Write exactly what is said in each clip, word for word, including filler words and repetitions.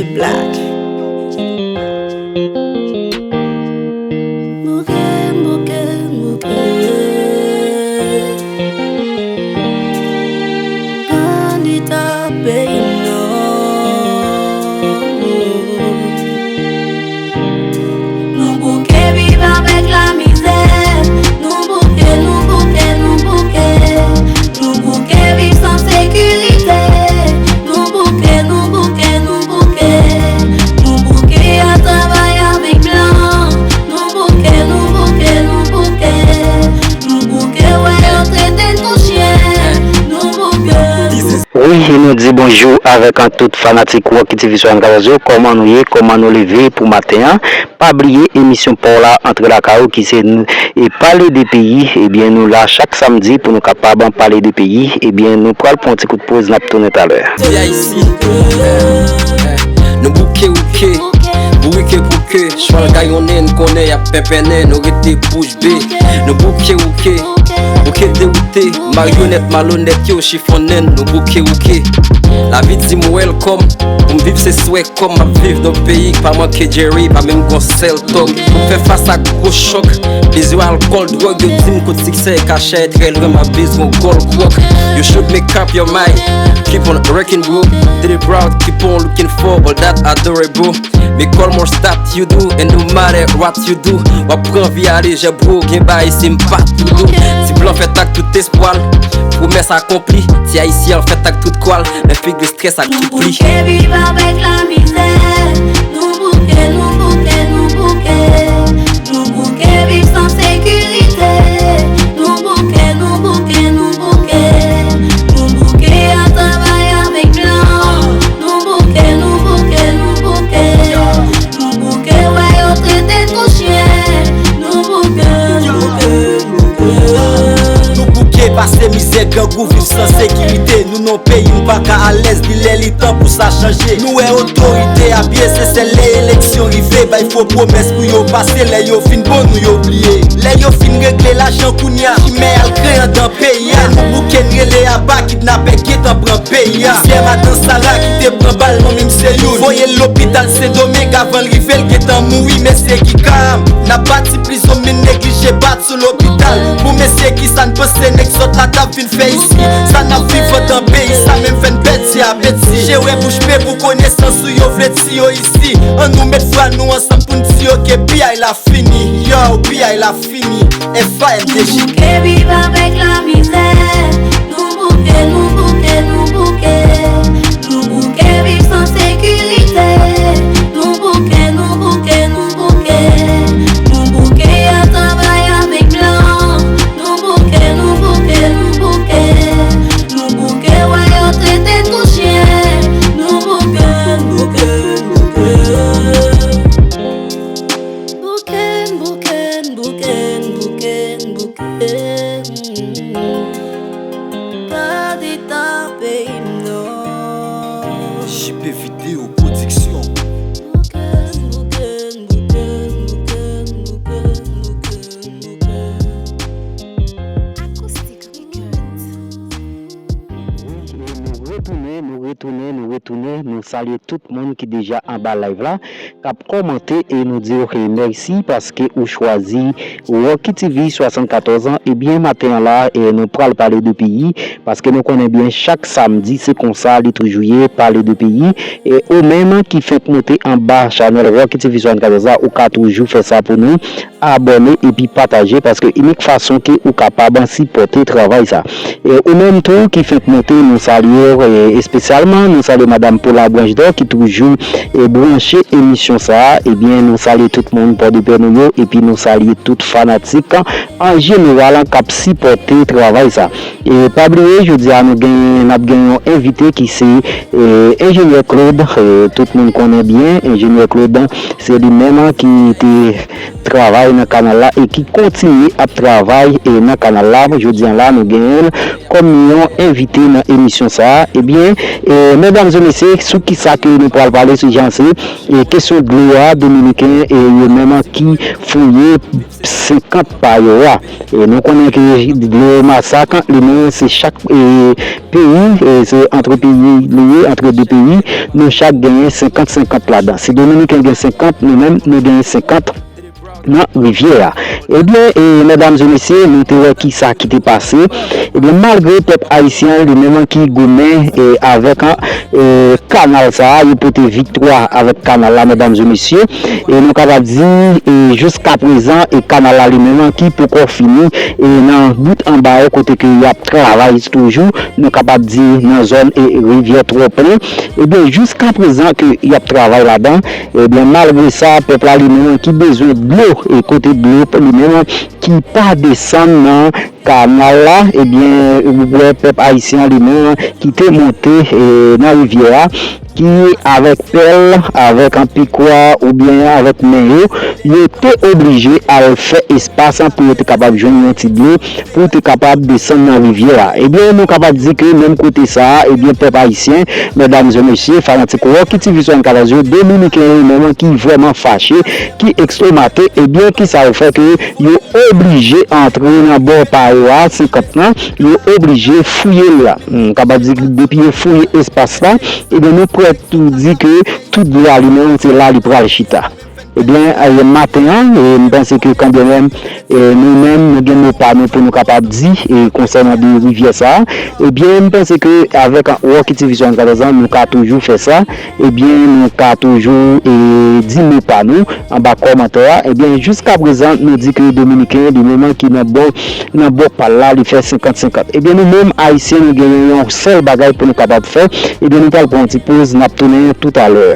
Black. Bouke, bouke, bouke. Kandida peyi m non. Nou bouke viv avèk lamizè. Nou bouke, nou bouke, nou bouke. Nou bouke viv san sekirite. Nou bouke, nou bouke, nou bouke. Nou bouke al travay avèk blan. Nou bouke, nou bouke, nou bouke. Nou bouke wè yo trete n kou chen. Nou bouke. Wi, e nou di bonjou avèk an tout fanatik Rocky T V swasannkatòz yo. Kòman nou ye? Kòman nou leve pou maten an? Pa bliye emisyon pa w la, Antre Lakay ou, ki se n-, e Pale de Peyi. Ebyen, nou la chak samdi pou nou kapab pale de peyi. Ebyen, nou pral pran yon ti kout poz, n ap tounen talè. Ti Ayisyen, nou bouke wouke, bourike bouke, chwal gayonnen, n konnen y ap penpennen, nou rete bouch be. Nou bouke wouke, bouke dewoute, maryonèt malonèt yo chifonnen n, nou bouke wouke. Lavi di m welcome, pou m viv se swè. Kòm m ap viv nan peyi k pa manke Jerry, pa menm gon sèl tòg. Pou fè fas ak gwo chòk, bezwen alkòl, dwòg, yo di m kote siksè kache trè lwen, m ap bezwen gòl gwòg. You should make up your mind, keep on working bro, do the proud, keep on looking for all that adorable. Make all more stop you do, and no matter what you do, w ap pran vi a lejè bro, gen bagay se m pa tou dou. Ti blan fèt ak tout espwa l, pwomès akonpli, ti ayisyen an fèt ak tout kwa l, men figi strès ak tout pli. Nou bouke viv avèk lamizè. Nou bouke, nou bouke, nou bouke. Nou bouke viv san sekirite. Nou bouke, nou bouke, nou bouke. Nou bouke al travay avèk blan. Nou bouke, nou bouke, nou bouke. Nou bouke wè yo trete n kou chen. Nou bouke, nou bouke, nou bouke. Nou bouke pase mizè, grangou, viv san sekirite. Nou nan peyi n pa ka alèz, li lè li tan pou sa chanje. Nou wè otorite a byen, se sèl lè eleksyon rive, bay fo pwomès pou yo pase, lè yo fin bon nou yo bliye. Lè yo fin regle lajan kounye a, chimè al kreye andan peyi a. Lè nou bouke n rele aba, kidnapè gentan pran peyi a. Plizyè madan Sara ki te pran bal, manmi m se youn. Voye l lopital Sendomeng, avan l rive l gentan mouri, mesye ki kalm. N ap bati prizon, men neglije bat sou lopital. Pou mesye ki sa n panse nèg sòt la t ap vin fè isi? Sa n ap viv andan peyi sa menm fè n pèdi apeti. Jere bouch be pou konesans ou yo vle di yo isi. Ann nou met vwa nou ansanm pou n di yo ke piyay la fini. Yow, piyay la fini. F A N D J. Nou bouke viv avèk lamizè. Nou bouke, nou bouke, nou bouke. Nou bouke viv san sekirite. Nou bouke, nou bouke, nou bouke. Nou bouke al travay avèk blan. Nou bouke, nou bouke, nou bouke. Nou bouke wè yo trete n kou chen. Nou bouke, bouke, bouke. Bouke, bouke, bouke, bouke, bouke. Gade ta peyi m non. J P Video Production. Bouke, bouke, bouke, bouke, bouke, bouke. Acoustic Records. Wi, e nou retounen, nou retounen, nou retounen. Nou salye tout moun ki deja anba live la, k ap kòmante, e nou di w, e, mèsi paske ou chwazi Rocky T V swasannkatòz an. Ebyen, maten an la, e, nou pral pale de peyi, paske nou konnen byen chak samdi, se konsa li toujou ye, pale de peyi. E ou menm ki fenk moute anba chanèl Rocky T V swasannkatòz la, ou ka toujou fè sa pou nou. Abòne epi pataje, paske inik fason ke ou kapab sipòte travay sa. E ou menm tou ki fenk moute, nou salye w, e, espesyalman, nou salye Madam Paula Branche d'Or ki toujou, e, branche emisyon sa a. Ebyen, nou salye tout moun Pòdepè nou yo, epi nou salye tout fanatik an jeneral k ap sipòte travay sa. E pa bliye, jodi a nou gen, n ap gen yon envite ki se, e, enjenyè Claude. E, tout moun konnen byen, enjenyè Claude, se li menm ki te travay nan kanal la e ki kontinye ap travay, e, nan kanal la. Jodi a la, nou genyen l kòm yon envite nan emisyon sa a. Ebyen, e, medam e mesye, sou kisa ke nou pral pale, se jan se, e, kesyon dlo a, dominiken, e, yo menm ki fouye senkant pa yo. E nou konnen ke dlo masak li menm se chak e, peyi, e se antre peyi li ye, antre de peyi, nou chak genyen senkant senkant ladan. Si Dominiken gen senkant, nou menm nou genyen senkant nan rivyè a. Ebyen, e, medam e mesye, nou te wè kisa ki te pase. Ebyen, malgre pèp ayisyen an li menm ki goumen e, avèk e, kanal sa a, yo pote viktwa avèk kanal la, medam e mesye. E nou kapab di, e, jiska prezan, e kanal la li menm ki poko fini, e nan bout anba yo kote ke y ap travay toujou, nou kapab di nan zòn e rivyè Twòplen. Ebyen, jiska prezan ke y ap travay ladan, ebyen, malgre sa, pèp la li menm ki bezwen dlo, e kote dlo li menm ki pa desann nan kanal la, ebyen, ou wè pèp ayisyen an li menm ki te monte e, nan rivyè a, ki avèk pèl, avèk an pikwa oubyen avèk men yo, yo te oblije al fè espas pou yo te kapab jwenn yon ti dlo, pou te kapab desann nan rivyè a. Ebyen, nou kapab di ke menm kote sa a, ebyen, pèp ayisyen, medam e mesye, fanatik Rocky T V swasannkatòz yo, dominiken yo menm ki vrèman fache, ki estomake, ebyen, kisa yo fè ke yo oblije antre nan bò pa yo a, senkant lan, yo oblije fouye l la. M kapab di ke depi yo fouye espas la, ebyen, nou prèt pou di ke tout dlo a li menm, se la li pral chita. Ebyen, ayè maten an, e m panse ke kanmenm, e nou menm, nou gen mo pa nou pou nou kapab di, e konsènan de rivyè sa a. Ebyen, m panse ke avèk Rocky T V swasannkatòz lan, nou ka toujou fè sa. Ebyen, nou ka toujou, e, di mo pa nou anba kòmantè a. Ebyen, jiska prezan, nou di ke dominiken li menm ki nan bò, nan bò pa l la, li fè senkant senkant. Ebyen, nou menm, ayisyen, nou genyen yon sèl bagay pou nou kapab fè. Ebyen, nou pral pran yon ti poz, n ap tounen toutalè.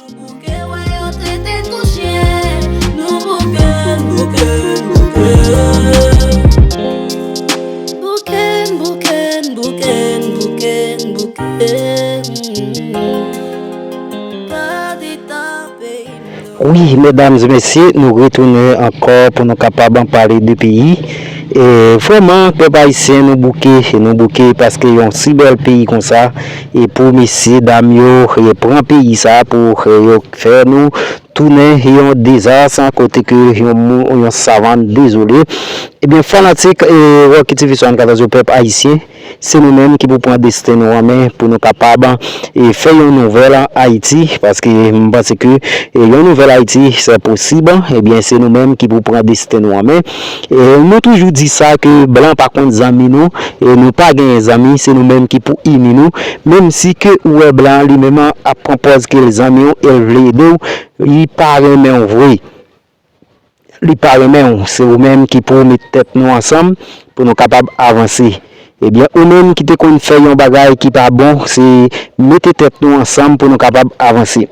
Nou bouke, wè yo trete kou chen. Nou bouke, bouke, bouke. Bouke, bouke, bouke, bouke, bouke. Wi, medam e mesye, nou retounen ankò pou nou kapab pale de peyi. E vrèman, pèp ayisyen, nou bouke, nou bouke paske yon si bèl peyi konsa, e pou mesye dam yo, e pran peyi sa pou, e, yo fè nou tounen yon dezas, kote ke yon mou-, yon savann dezole. Ebyen, fanatik, e, Rocky T V swasannkatòz yo, pèp ayisyen, se nou menm ki pou pran desten nou an men pou nou kapab, e, fè yon nouvèl Ayiti, paske m panse ke, e, yon nouvèl Ayiti, se posib. Ebyen, se nou menm ki pou pran desten nou an men. E, nou toujou di sa ke blan pa konn zanmi nou, e nou pa genyen zanmi, se nou menm ki pou ini nou. Menm si ke ou wè blan an li menm ap pran pòz ke l zanmi w e l vle ede w, li pa renmen w vre. Li pa renmen w, se ou menm ki pou met tèt nou ansanm pou nou kapab avanse. Ebyen, ou menm ki te konn fè yon bagay ki pa bon, se mete tèt nou ansanm pou nou kapab avanse.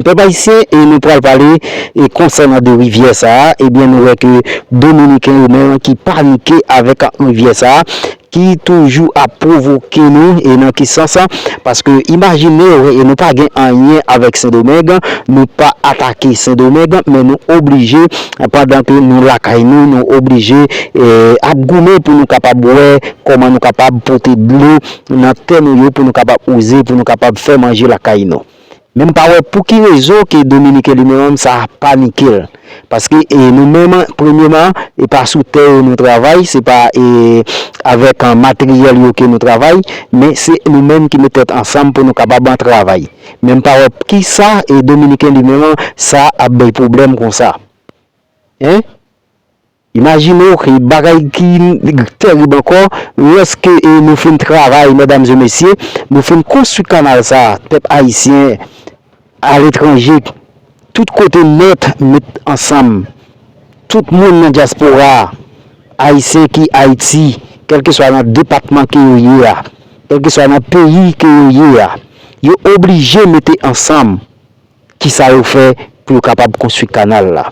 Pèp ayisyen, e nou pral pale, e konsènan de rivyè sa a, ebyen, nou wè ke dominiken yo menm ki panike avèk rivyè sa a, ki toujou ap pwovoke nou, e nan ki sans? Paske imajine w, e nou pa gen anyen avèk Sendomeng, nou pa atake Sendomeng, men nou oblije, pandan ke nou lakay nou, nou oblije, e, ap goumen pou nou kapab wè kòman nou kapab pote dlo nan tè nou yo, pou nou kapab wouze, pou nou kapab fè manje lakay nou. Men m pa wè pou ki rezon ke dominiken li menm sa panike l. Paske, e, nou menm, premyeman, e pa sou tè yo nou travay, se pa, e, avèk, e, materyèl yo ke nou travay, men se nou menm ki met tèt ansanm pou nou kapab travay. Men m pa wè kisa, e, dominiken li menm sa ap bay pwoblèm konsa. Hein? Imajine w, e, bagay ki terib ankò, lòske, e, nou fin travay, medam e mesye, nou fin konstwi kanal sa a, pèp ayisyen, aletranje, tout kote nèt met ansanm, tout moun nan dyaspora a, ayisyen ki Ayiti, kèlkeswa nan depatman ke yo ye a, kèlkeswa nan peyi ke yo ye a, yo oblije mete ansanm kisa yo fè pou yo kapab konstwi kanal la.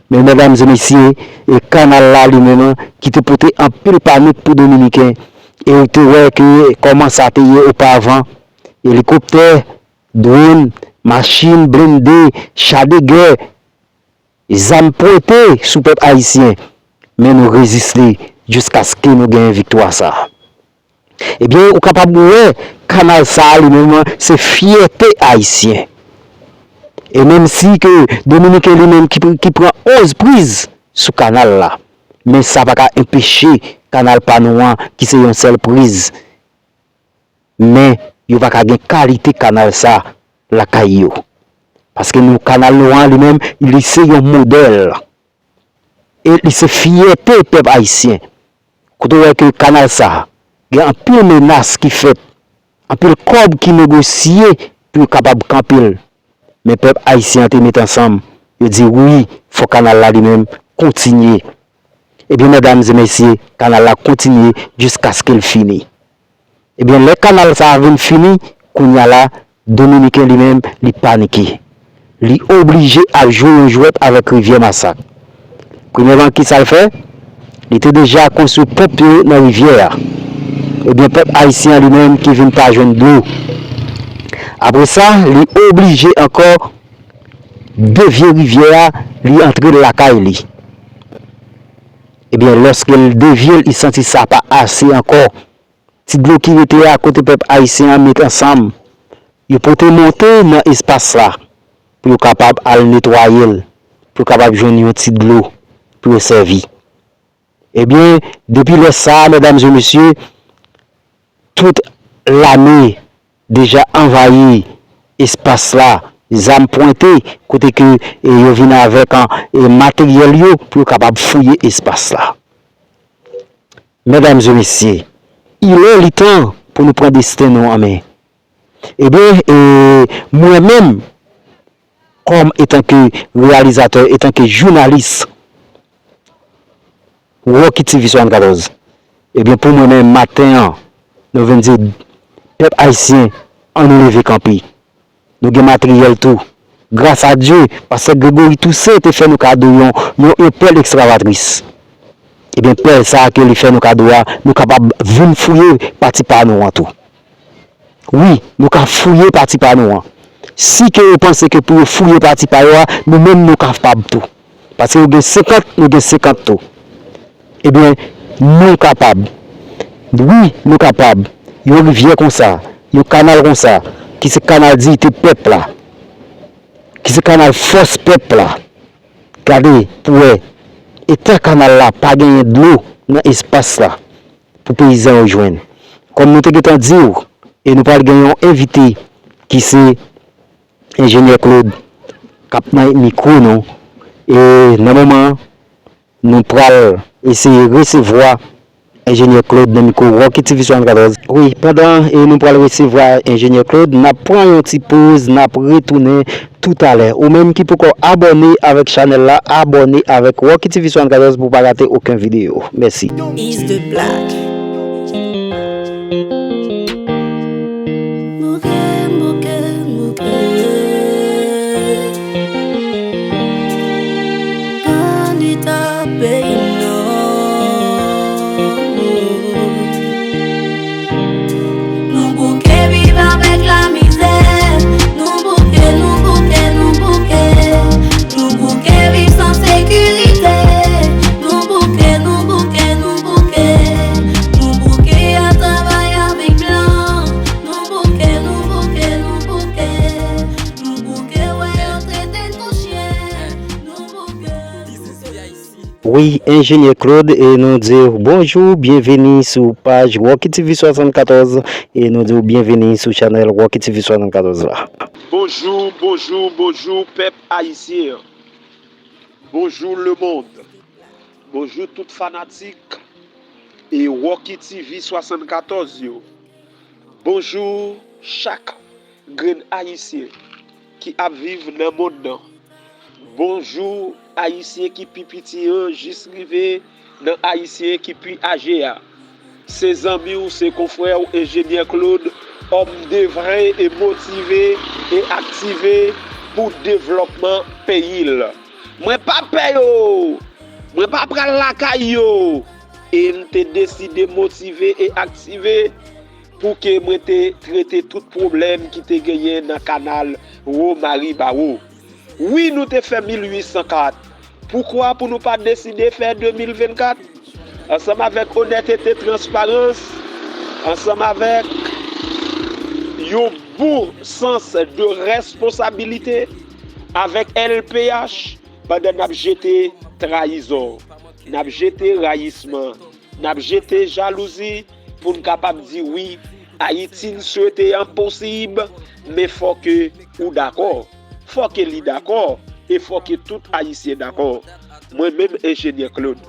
Men, medam e mesye, e kanal la li menm ki te pote anpil panik pou dominiken, e ou te wè ke kòman sa te ye opavan, elikoptè, dwòn, machin blende, cha de gè, zam pwente sou pèp ayisyen, men nou reziste jiskaske nou genyen viktwa sa a. Ebyen, ou kapab wè kanal sa a li menm se fyète ayisyen. E menm si ke dominiken li menm ki, ki pran onz priz sou kanal la, Men sa pa ka enpeche kanal pa nou an, ki se yon sèl priz, men yo pa ka gen kalite kanal sa lakay yo. Paske nou, kanal nou an li menm, li se yon modèl. E li se fyète pèp ayisyen. Kote w wè ke kanal sa a, gen anpil menas ki fèt, anpil kòb ki negosye pou yo kapab kanpe l. Men pèp ayisyen an te met ansanm, yo di wi, fò kanal la li menm kontinye. Ebyen, medam e mesye, kanal la kontinye jiskaske l fini. Ebyen, lè kanal sa a vin fini, kounye a la, Dominiken li menm, li panike. Li oblije ap jwe yon jwèt avèk Rivyè Masak. Premyèman, ki sa l fè? Li te deja konstwi ponp yo nan rivyè a. Ebyen, pèp ayisyen an li menm ki vin pa jwenn dlo. Apre sa, li oblije ankò devye rivyè a, li antre lakay li. Ebyen, lòske l devye l, li santi sa pa ase ankò. Ti dlo ki rete a, kote pèp ayisyen an met ansanm, yo pote monte nan espas la pou yo kapab al netwaye l, pou yo kapab jwenn yon ti dlo pou yo sèvi. Ebyen, depi lè sa a, medam e mesye, tout lame deja anvayi espas la, zam pwente, kote ke, e, yo vin avèk, an, e, materyèl yo pou yo kapab fouye espas la. Medam e mesye, il est le temps pou nou pran desten nou an men. Ebyen, e, mwen menm, kòm etanke reyalizatè, etanke jounalis, Rocky T V swasannkatòz, ebyen, pou mwen menm, maten an, nou vin di, pèp ayisyen, ann nou leve kanpe. Nou gen materyèl tou. Gras a Dye, pastè Gregory Toussaint te fè nou kado yon, yon, yon pèl ekskavatris. Ebyen, pèl sa a ke li fè nou kado a, nou kapab vin fouye pati pa nou an tou. Wi, nou ka fouye pati pa nou an. Si ke yo panse ke pou yo fouye pati pa yo a, nou menm nou kapab tou. Paske yo gen senkant, nou gen senkant tou. Ebyen, nou kapab. Wi, nou kapab. Yon rivyè konsa, yon kanal konsa, ki se kanal diyite pèp la, ki se kanal fòs pèp la. Gade pou wè, eta kanal la, pa genyen dlo nan espas la pou peyizan yo jwenn. Kòm nou te gentan di w, e nou pral gen yon envite ki se Enjenyè Claude k ap nan mikwo nou. E nan moman an, nou pral eseye resevwa Enjenyè Claude nan mikwo Rocky T V swasannkatòz. Wi, pandan, e, nou pral resevwa Enjenyè Claude, n ap pran yon ti poz, n ap retounen toutalè. Ou menm ki poko abòne avèk chanèl la, abòne avèk Rocky T V swasannkatòz pou w pa rate okenn videyo. Mèsi. Is the black. Bouke, bouke, bouke. Kalita peyi m nan. Nou bouke viv avèk lamizè. Nou bouke, nou bouke, nou bouke. Nou bouke viv san sekirite. Nou bouke, nou bouke, nou bouke. Nou bouke al travay avèk blan. Nou bouke, nou bouke, nou bouke. Nou bouke wè yo trete n kon chen. Nou bouke. Wi, Enjenyè Claude, e nou di w bonjou, byenveni sou paj Rocky T V swasannkatòz, e nou di w byenveni sou chanèl Rocky T V swasannkatòz la. Bonjou, bonjou, bonjou, pèp ayisyen an. Bonjou, lemonn. Bonjou, tout fanatik e Rocky T V swasannkatòz yo. Bonjou, chak grenn Ayisyen ki ap viv nan mond nan. Bonjou, Ayisyen ki pi piti an jis rive nan Ayisyen ki pi aje a. Se zanmi w, se konfrè w, Enjenyè Claude, òm devre e motive e aktive pou devlòpman peyi l. Mwen pa pè yo! Mwen pa pral lakay yo! E m te deside motive e aktive pou ke mwen te trete tout pwoblèm ki te genyen nan kanal Wo Maribawo. Wi, nou te fè mil uit san kat. Poukwa pou nou pa deside fè de mil vennkat? Ansanm avèk onètete, transparans, ansanm avèk yon bon sans de responsabilite, avèk L P H, pandan n ap jete trayizon. n ap jete rayisman, n ap jete jalouzi pou n kapab di wi, Ayiti n swete an posib, men fò ke ou dakò. Fò ke li dakò, e fò ke tout Ayisyen dakò. Mwen menm, Enjenyè Claude,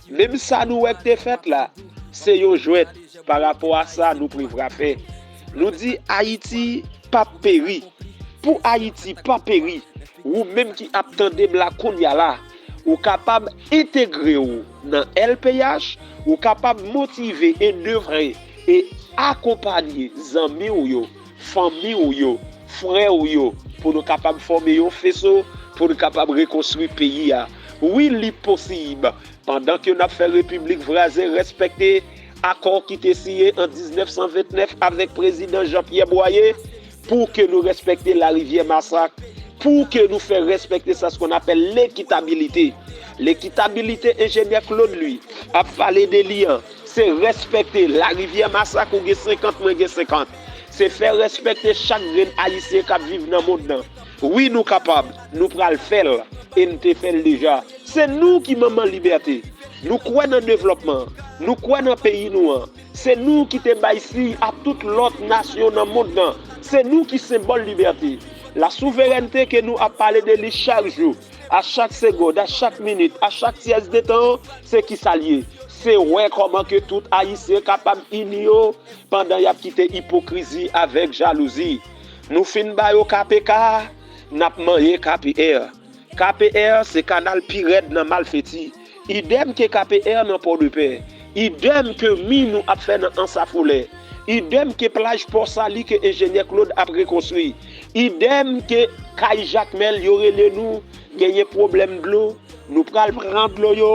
menm sa nou wè k te fèt la, se yon jwèt pa rapò a sa nou prevwa fè. Nou di Ayiti p ap peri. Pou Ayiti pa peri, ou menm ki ap tande m la kounye a la, ou kapab entegre w nan L P H, ou kapab motive e devre e akonpanye zanmi w yo, fanmi w yo, frè w yo, pou nou kapab fòme yon feso, pou nou kapab rekonstwi peyi a. Wi, li posib. Pandan ke n ap fè Repiblik Vwazen respekte akò ki te siyen an diznèf san ventnèf avèk Prezidan Jean Pierre Boyer, pou ke nou respekte Larivyè Masak, pou ke nou fè respekte sa, ce qu'on appelle l'équitabilité. Lekitabilite, Enjenyè Claude, li, ap pale de li an, se respekte Larivyè Masak, ou gen senkant, mwen gen senkant. Se fè respekte chak grenn Ayisyen k ap viv nan mond nan. Wi, nou kapab, nou pral fè l, e n te fè l deja. Se nou ki manman libète. Nou kwè nan devlòpman an. Nou kwè nan peyi nou an. Se nou ki te bay siy a tout lòt nasyon nan mond nan. Se nou ki senbòl libète. La souverènte ke nou ap pale de li chak jou, a chak segond, a chak minit, a chak tyès de tan, se ki sa l ye. Se wè kòman ke tout Ayisyen kapab ini yo pandan y ap kite ipokrizi avèk jalouzi. Nou fin ba yo K P K, n ap manyen K P R. K P R se kanal pi rèd nan Malfeti. Idèm ke K P R nan Pòdepè. Idèm ke mi nou ap fè nan Ansafolè. Idèm ke plaj Pò Sali ke Enjenyè Claude ap rekonstwi. Idèm ke kay Jakmèl, yo rele nou, genyen pwoblèm dlo. Nou pral pran dlo yo,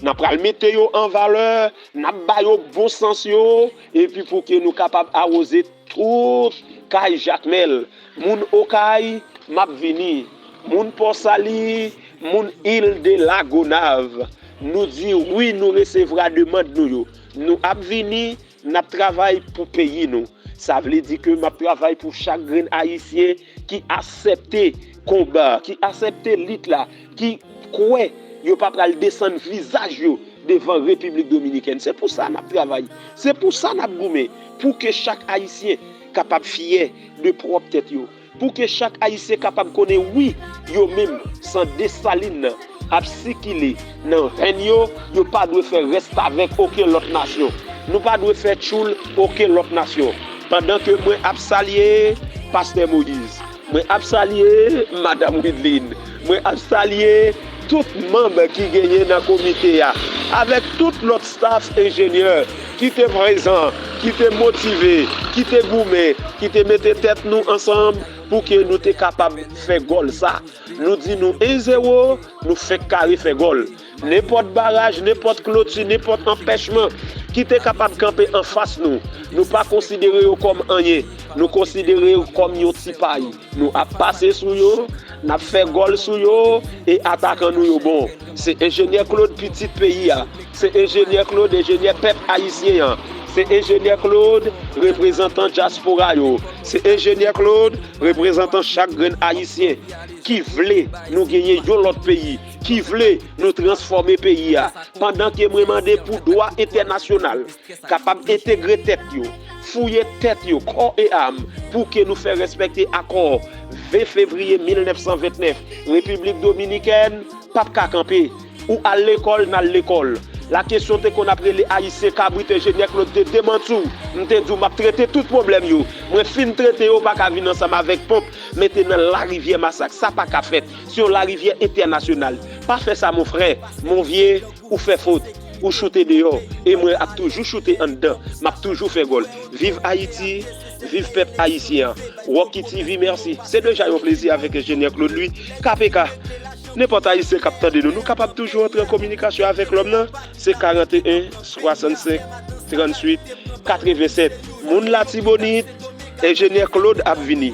n ap pral mete yo an valè, n ap ba yo bon sans yo, epi pou ke nou kapab awoze tout kay Jakmèl. Moun Okay, m ap vini. Moun Pò Sali, moun Île de la Gonâve, nou di wi, nou resevwa demann nou yo. Nou ap vini, n ap travay pou peyi nou. Sa vle di ke m ap travay pou chak grenn Ayisyen ki aksepte konba, ki aksepte lit la, ki kwè yo pa pral desann vizaj yo devan Repiblik Dominikèn. Se pou sa n ap travay. Se pou sa n ap goumen. Pou ke chak Ayisyen kapab fyè de pwòp tèt yo. Pou ke chak Ayisyen kapab konnen wi, yo menm, san Desalin nan ap sikile nan venn yo, yo pa dwe fè restavèk okenn lòt nasyon. Nou pa dwe fè tchoul okenn lòt nasyon. Pandan ke mwen ap salye Pastè Moïse, mwen ap salye Madanm Wideline, mwen ap salye tout manm ki genyen nan komite a, avèk tout lòt staf enjenyè ki te prezan, ki te motive, ki te goumen, ki te mete tèt nou ansanm pou ke nou te kapab fè gòl sa. Nou di nou en zewo, nou fenk kare fè gòl. Nenpòt baraj, nenpòt kloti, nenpòt anpèchman ki te kapab kanpe anfas nou, nou pa konsidere yo kòm anyen. Nou konsidere yo kòm yon ti pay. Nou ap pase sou yo, n ap fè gòl sou yo, e atakan nou yo bon. Se Enjenyè Claude, pitit peyi a. Se Enjenyè Claude, enjenyè pèp ayisyen an. Se Enjenyè Claude, reprezantan dyaspora yo. Se Enjenyè Claude, reprezantan chak grenn ayisyen ki vle nou genyen yon lòt peyi, ki vle nou transfòme peyi a. Pandan ke mwen mande pou dwa entènasyonal kapab entegre tèt yo, fouye tèt yo, kò e am, pou ke nou fè respekte akò ven fevriye mil nèf san vennèf. Repiblik Dominikèn p ap ka kanpe. Ou al lekòl, n al lekòl. Lakestyon te konn ap rele Ayisyen kabrit, Enjenyè Claude te demanti w. M te di w m ap trete tout pwoblèm yo. Mwen fin trete yo, w pa ka vin ansanm avèk ponp, mete nan Larivyè Masak. Sa pa ka fèt. Se yon larivyè entènasyonal. Pa fè sa, mon frè, mon vye, ou fè fot. Ou choute deyò. E mwen ap toujou choute anndan. M ap toujou fè gòl. Viv Ayiti, viv pèp ayisyen an. Rocky T V, mèsi. Se deja yon plezi avèk Enjenyè Claude Louis, K P K. Nenpòt Ayisyen k ap tande nou, nou kapab toujou antre an kominikasyon avèk lòm nan. Se karanteyen, swasannsenk, tranntuit, katrevensèt. Moun Latibonit, Enjenyè Claude ap vini.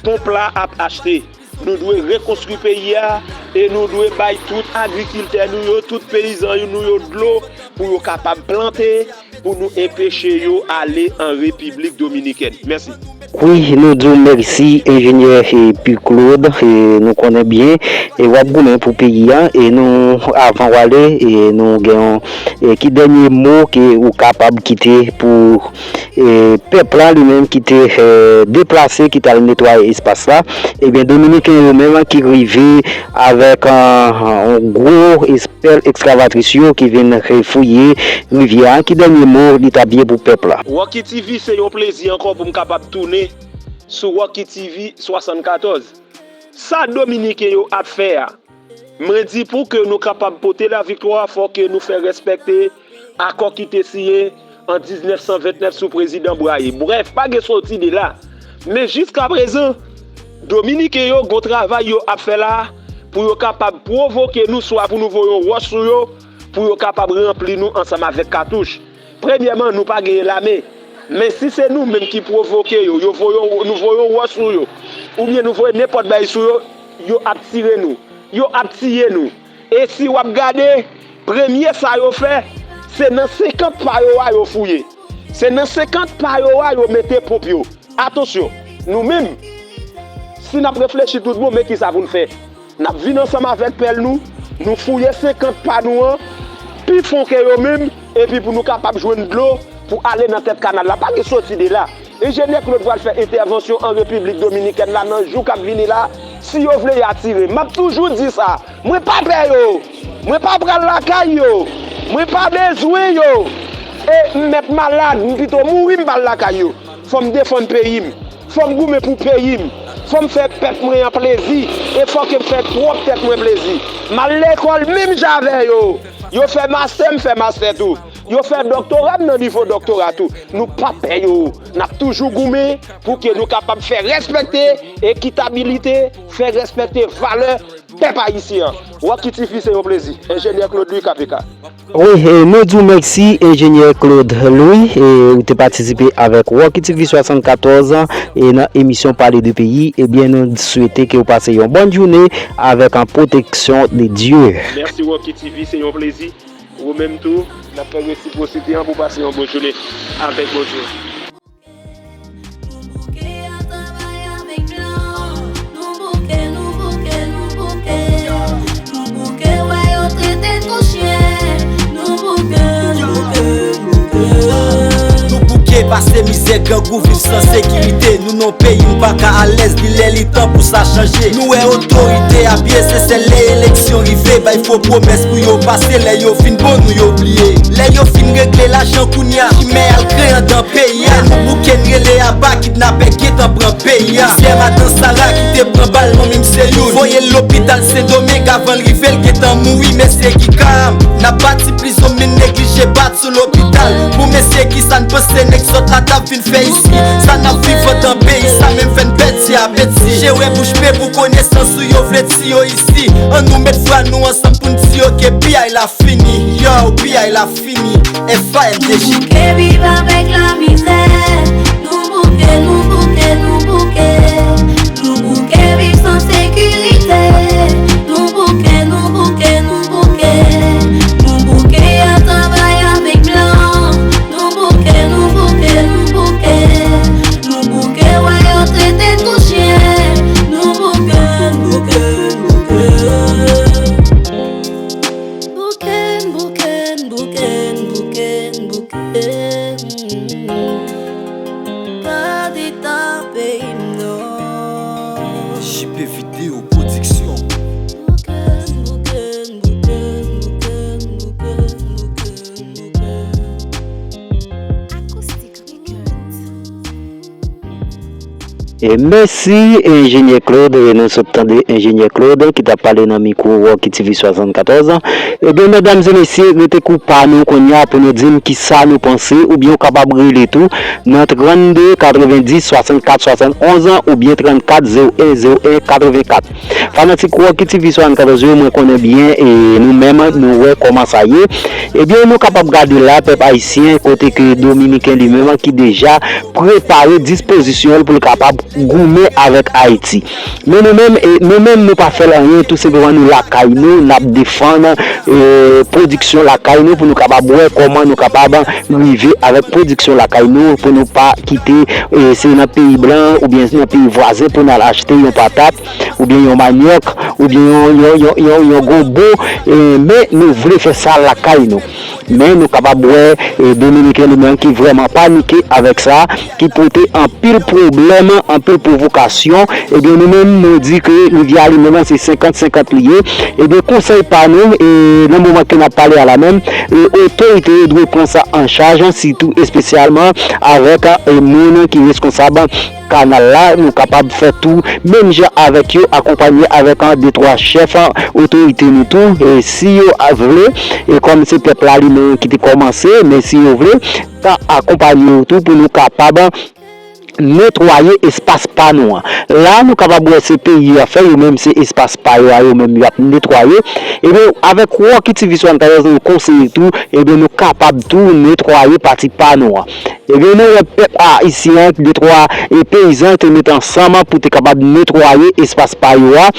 Ponp la ap achte. Nou dwe rekonstwi peyi a e nou dwe bay tout agrikiltè nou yo, tout peyizan nou yo dlo pou yo kapab plante, pou nou enpeche yo ale an Repiblik Dominikèn. Mèsi. Wi, nou di w mèsi, enjenyè, e, Pi Claude, e, nou konnen byen, e, w ap goumen pou peyi a, e nou, avan w ale, e nou gen yon, e, ki dènye mo ke ou kapab kite pou, e, pèp la, li menm ki te, e, deplase, ki t al netwaye espas la. Ebyen, Dominiken yo menm ki rive avèk, e, yon gwo es-, pèl ekskavatris yo ki vin, e, fouye rivyè a. Ki dènye mo li t ap ye pou pèp la? Rocky T V, se yon plezi ankò pou m kapab tounen sou Rocky T V swasannkatòz. Sa Dominiken yo ap fè a, mwen di pou ke nou kapab pote laviktwa, fò ke nou fè respekte akò ki te siyen an diznèf san ventnèf sou prezidan Braye. Brèf, pa gen soti de la. Men jiskaprezan, Dominiken yo gon travay yo ap fè la pou yo kapab pwovoke nou, swa pou nou voye yon wòch sou yo, pou yo kapab ranpli nou ansanm avèk katouch. Premyèman, nou pa genyen lame. Men si se nou menm ki pwovoke yo, yo voye, nou voye yon wòch sou yo, oubyen nou voye nenpòt bagay sou yo, yo ap tire nou, yo ap tiye nou. E si w ap gade, premye sa yo fè, se nan senkant pa yo a yo fouye. Se nan senkant pa yo a yo mete ponp yo. Atansyon, nou menm, si n ap reflechi tout bon, men kisa pou n fè? N ap vin ansanm avèk pèl nou, nou fouye senkant pa nou an pi fon ke yo menm, epi pou nou kapab jwenn dlo pou ale nan tèt kanal la. Pa gen soti de la. Enjenyè Claude pral fè entèvansyon an Repiblik Dominikèn la nan jou k ap vini la. Si yo vle, y a tire. M ap toujou di sa. Mwen pa pè yo. Mwen pa pral lakay yo. Mwen pa bezwen yo. E m mèt malad, m pito mouri, m pa al lakay yo. Fò m defann peyi m. Fò m goumen pou peyi m. Fò m fè pèp mwen an plezi. E fò ke m fè pwòp tèt mwen plezi. M al lekòl menm jan avè yo. Yo fè mastè, m fè mastè tou. Yo fè doktora, m nan nivo doktora tou. Nou pa pè yo. N ap toujou goumen pou ke nou kapab fè respekte ekitabilite, fè respekte valè pèp ayisyen an. Rocky T V, se yon plezi. Enjenyè Claude Louis, K P K. Wi, e, nou di w mèsi, enjenyè Claude Louis, e, ou te patisipe avèk Rocky T V swasannkatòz, e, nan emisyon Pale de Peyi. Ebyen, nou swete ke w pase yon bòn jounen avèk an pwoteksyon de Dye. Mèsi, Rocky T V, se yon plezi. Ou menm tou, n ap fè resipwosite an pou pase yon bon jounen avèk Bondye. Nou bouke a travay avèk blan. Nou bouke, nou bouke, nou bouke. Nou bouke wè yo trete n kou chen. Nou bouke, nou bouke, nou bouke. Nou bouke pase mizè, grangou, viv san sekirite. Nou nan peyi n pa ka alèz, li lè li tan pou sa chanje. Nou wè otorite a pye, se sèl lè eleksyon rive, bay fo pwomès pou yo pase, lè yo fin bon nou yo bliye. Lè yo fin regle lajan kounya, chimè al kreye anndan peyi a. Lè nou bouke n rele aba, kidnapè gentan pran peyi a. Misyè madan Sara ki te pran bal, manmi m se youn. Voye l lopital Sendomeng, avan l rive l gentan mouri, mesye ki ka m. N ap bati prizon men neglije bat sou lopital. Pou mesye kisa n panse nèg sòt la t ap vin fè isi? Sa n ap viv anndan peyi sa menm fè n pèdi apeti. Je wè bouch be pou konesans ou yo vle di yo isi. Ann nou met vwa nou ansanm pou n di yo ke piyay la fini. Yo, piyay la fini. F A N D J. Nou bouke viv avèk lamizè. Nou bouke, nou bouke, nou bouke. Nou bouke viv san sekirite. Nou bouke, nou bouke, nou bouke. Nou bouke al travay avèk blan. Nou bouke, nou bouke, nou bouke. Nou bouke wè yo trete n kou chen. Nou bouke, bouke, bouke. Bouke n, bouke n, bouke n, bouke n, bouke n. Pa deta peyi m non. J P Video Production. Bouke n, bouke n, bouke n, bouke n, bouke n, bouke n, bouke n. Acoustic Records. E mèsi, enjenyè Claude. E nou sot tande enjenyè Claude ki t ap pale nan mikwo Rocky T V swasannkatòz. Ebyen, medam e mesye, rete kou pa nou kounye a pou nou di m kisa nou panse, oubyen w kapab rele tou nan trannde, katrevenndis, swasannkat, swasannonz, oubyen trannkat, zewo en, zewo en, katrevenkat. Fanatik Rocky T V swasannkatòz yo, mwen konnen byen, e nou menm, nou wè kòman sa ye. Ebyen, nou kapab gade la, pèp ayisyen, kote ke Dominiken li menm ki deja prepare dispozisyon l pou l kapab goumen avèk Ayiti. Men nou menm, e, nou menm, nou pa fè l anyen, tou senpleman nou lakay nou, n ap defann, e, pwodiksyon lakay nou pou nou kapab wè kòman nou kapab rive avèk pwodiksyon lakay nou, pou nou pa kite, e, se nan peyi blan oubyen nan peyi vwazen pou n al achte yon patat, oubyen yon manyòk, oubyen yon, yon, yon, yon, yon gonbo, e, men nou vle fè sa lakay nou. Men nou kapab wè, e, Dominiken li menm ki vrèman panike avèk sa, ki pote anpil pwoblèm, anpil pwovokasyon. Ebyen, nou menm, nou di ke rivyè a li menm se senkant senkant li ye. Ebyen, konsèy pa nou, e, nan moman ke n ap pale a la menm, e, otorite yo dwe pran sa an chaj, sitou espesyalman avèk, e, moun ki reskonsab kanal la, nou kapab fè tou, menm jan avèk yo, akonpanye avèk, an, de twa chèf, an, otorite nou tou, e si yo a vle, e kòm se pèp la li menm ki te kòmanse, men si yo vle, ka akonpanye yo tou pou nou kapab netwaye espas pa nou an. La, nou kapab wè se peyi a fè, yo menm se espas pa yo a, yo menm y ap netwaye. Ebyen, avèk Rocky T V swasannkatòz, nou konseye tou, ebyen, nou kapab tou netwaye pati pa nou an. Ebyen, nou wè pèp ayisyen an, de twa, e, peyizan te met ansanm pou te kapab netwaye espas pa yo a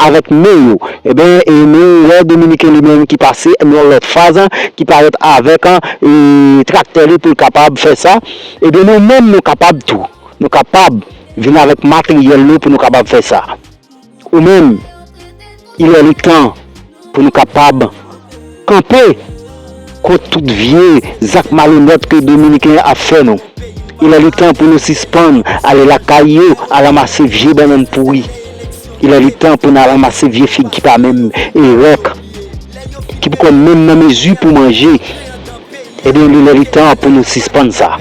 avèk men yo. Ebyen, e, nou wè Dominiken li menm ki pase nan lòt faz, ki parèt avèk, e, traktè li pou l kapab fè sa. Ebyen, nou menm, nou kapab tou. Nou kapab vin avèk materyèl nou pou nou kapab fè sa. Ou menm, il est le temps pou nou kapab kanpe kont tout vye zak malonèt ke Dominiken ap fè nou. Il est le temps pou nou sispann ale lakay yo al ranmase vye bannann pouri. Il est le temps pou n al ranmase vye fig ki pa menm e rèk, ki poko menm nan mezi pou manje. Ebyen, li lè li tan pou nou sispann sa.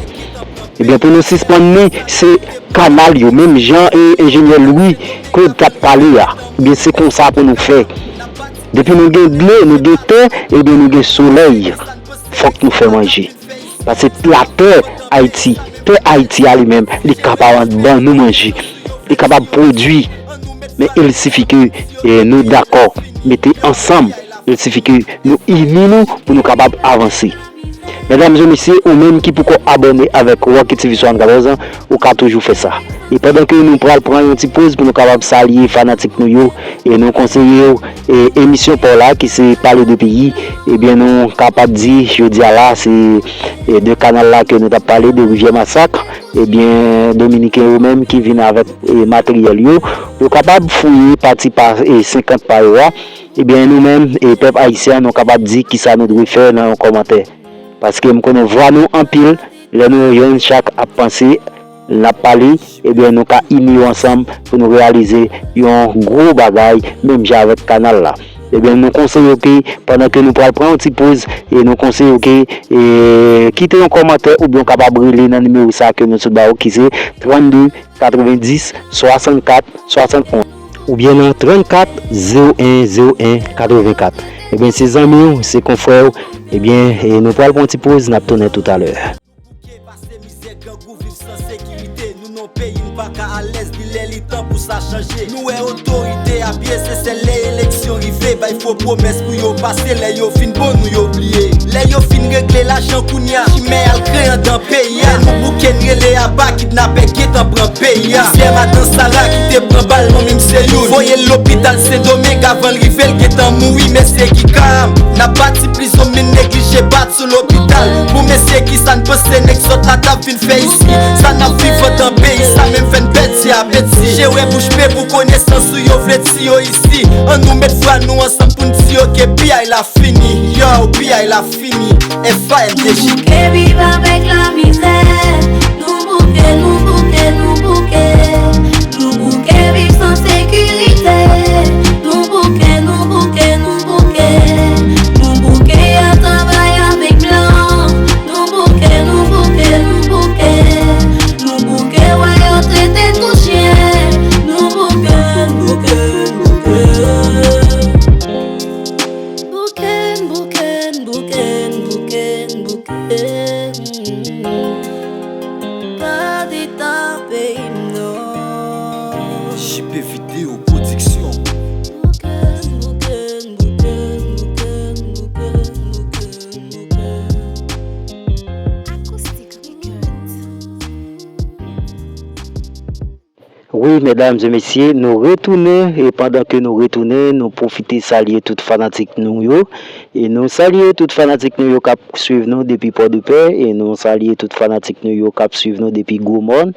Ebyen, pou nou sispann li, se kanal yo, menm jan e enjenyè Louis Claude t ap pale a. Ebyen, se konsa pou nou fè. Depi nou gen dlo, nou gen tè, ebyen, nou gen solèy. Fòk nou fè manje. Paske latè Ayiti, tè Ayiti a li menm, li kapab ban nou manje. Li kapab pwodui. Men il sifi ke, e, nou dakò, mete ansanm. Il sifi ke nou ini nou pou nou kapab avanse. Medam e mesye, ou menm ki poko abòne avèk Rocky T V swasannkatòz, ou ka toujou fè sa. E pandan ke nou pral pran yon ti poz pou nou kapab salye fanatik nou yo, e nou konseye yo, e emisyon pa w la ki se Pale de Peyi, ebyen nou kapab di jodi a la se, e, de kanal la ke nou t ap pale, de Rivyè Masak, ebyen Dominiken yo menm ki vin avèk, e, materyèl yo, yo kapab fouye pati pa, e, senkant pa yo a. Ebyen, nou menm, e pèp ayisyen, nou kapab di kisa nou dwe fè nan yon kòmantè. Paske m konnen vwa nou anpil, lè nou jwenn chak ap panse, n ap pale, ebyen, nou ka ini yo ansanm pou nou reyalize yon gwo bagay, menm jan avèk kanal la. Ebyen, nou konseye w ke, pandan ke nou pral pran yon ti poz, e nou konseye w ke, e, kite yon kòmantè oubyen w kapab rele nan nimewo sa ke nou sot ba w, ki se trannde katrevendis swasannkat swasantonz oubyen nan trannkat zewo en zewo en katrevenkat. Ebyen, se zanmi w, se konfrè w. Ebyen, e nou pral pran ti poz, n ap tounen toutalè. Pase mizè, grangou, viv san sekirite. Nou nan peyi n pa ka alèz, li lè li tan pou sa chanje. Nou wè otorite a pye, se sèl lè eleksyon rive, bay fo pwomès pou yo pase, lè yo fin bon nou yo bliye. Lè yo fin regle lajan kounya, chimè al kreye andan peyi a. Lè nou bouke n rele aba, kidnapè gentan pran peyi a. Misyè madan Sara ki te pran bal non menm se youn. Voye l lopital Sendomeng, avan l rive l gentan mouri, mesye ki ka. N ap bati prizon men neglije bat sou lopital. Pou mesye kisa n panse nèg sòt la t ap vin fè isi? Sa n ap viv andan peyi sa menm fè n pèdi apeti. Je wè bouch be pou konesans ou yo vle di yo isi. Annou met vwa nou ansanm pou n di yo ke piyay la fini. Yo, piyay la fini. F A N D J. Bouke viv avèk lamizè. Nou bouke, nou bouke, nou bouke. Nou bouke viv san sekirite. Nou bouke, nou bouke, nou bouke. Nou bouke al travay avèk blan. Nou bouke, nou bouke, nou bouke. Nou bouke wè yo trete kou chyen. Nou bouke, bouke, bouke. Bouke, bouke, bouke, bouke, bouke. Pa deta peyi m non. J P Video Production. Acoustic Records. Wi, medam e mesye, nou retounen, e pandan ke nou retounen, nou pwofite salye tout fanatik nou yo. E nou salye tout fanatik nou yo k ap swiv nou depi Pòdepè, e nou salye tout fanatik nou yo k ap swiv nou depi Gwomòn.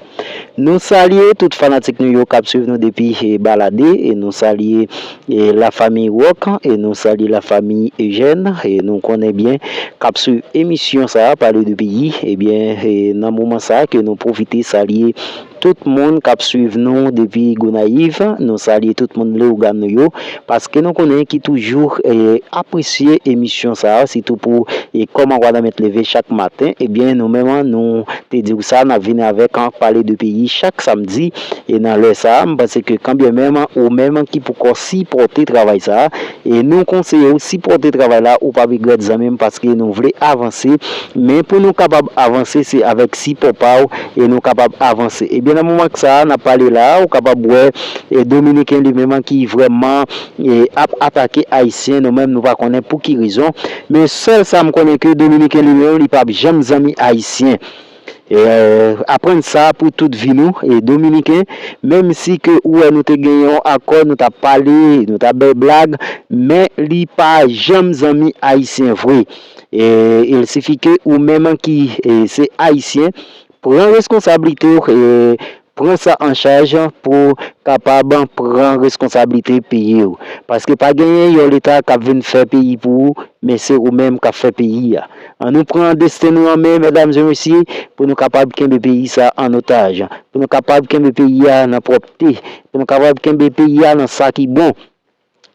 Nou salye tout fanatik nou yo k ap swiv nou depi, e, Baladè, e nou salye, e, lafanmi Wòk, e nou salye lafanmi Ejèn, e nou konnen byen k ap swiv emisyon sa a, Pale de Peyi. Ebyen, e, nan moman sa a ke nou pwofite salye tout moun k ap swiv nou depi Gonayiv, nou salye tout moun Leyogàn nou yo, paske nou konnen ki toujou, e, apresye emisyon sa a, sitou pou, e, kòman Wanament leve chak maten. Ebyen, nou menm, nou te di w sa, n ap vini avèk, an, Pale de Peyi chak samdi, e nan lè sa a, m panse ke kanbyen menm ou menm ki poko sipòte travay sa a, e nou konseye w sipòte travay la, ou p ap regrèt zanmi m, paske nou vle avanse, men pou nou kapab avanse, se avèk sipò pa w, e nou kapab avanse. Ebyen, nan moman sa a, n ap pale la, ou kapab wè, e Dominiken li menm ki vrèman, e, ap atake Ayisyen, nou menm nou pa konnen pou ki rezon, men sèl sa m konnen ke Dominiken li menm, li p ap janm zanmi Ayisyen. E, aprann sa pou tout vi nou, e Dominiken, menm si ke ou wè nou te gen yon akò, nou t ap pale, nou t ap bay blag, men li pa janm zanmi Ayisyen vre. E, il sifi ke ou menm ki, e, se Ayisyen, pran reskonsablite w, e, pran sa an chaj pou kapab pran reskonsablite peyi w. Paske pa genyen yon Leta k ap vin fè peyi pou ou, men se ou menm k ap fè peyi a. An nou pran desten nou an men, medam e mesye, pou nou kapab kenbe peyi sa an otaj, pou nou kapab kenbe peyi a nan pwòpte, pou nou kapab kenbe peyi a nan sa ki bon.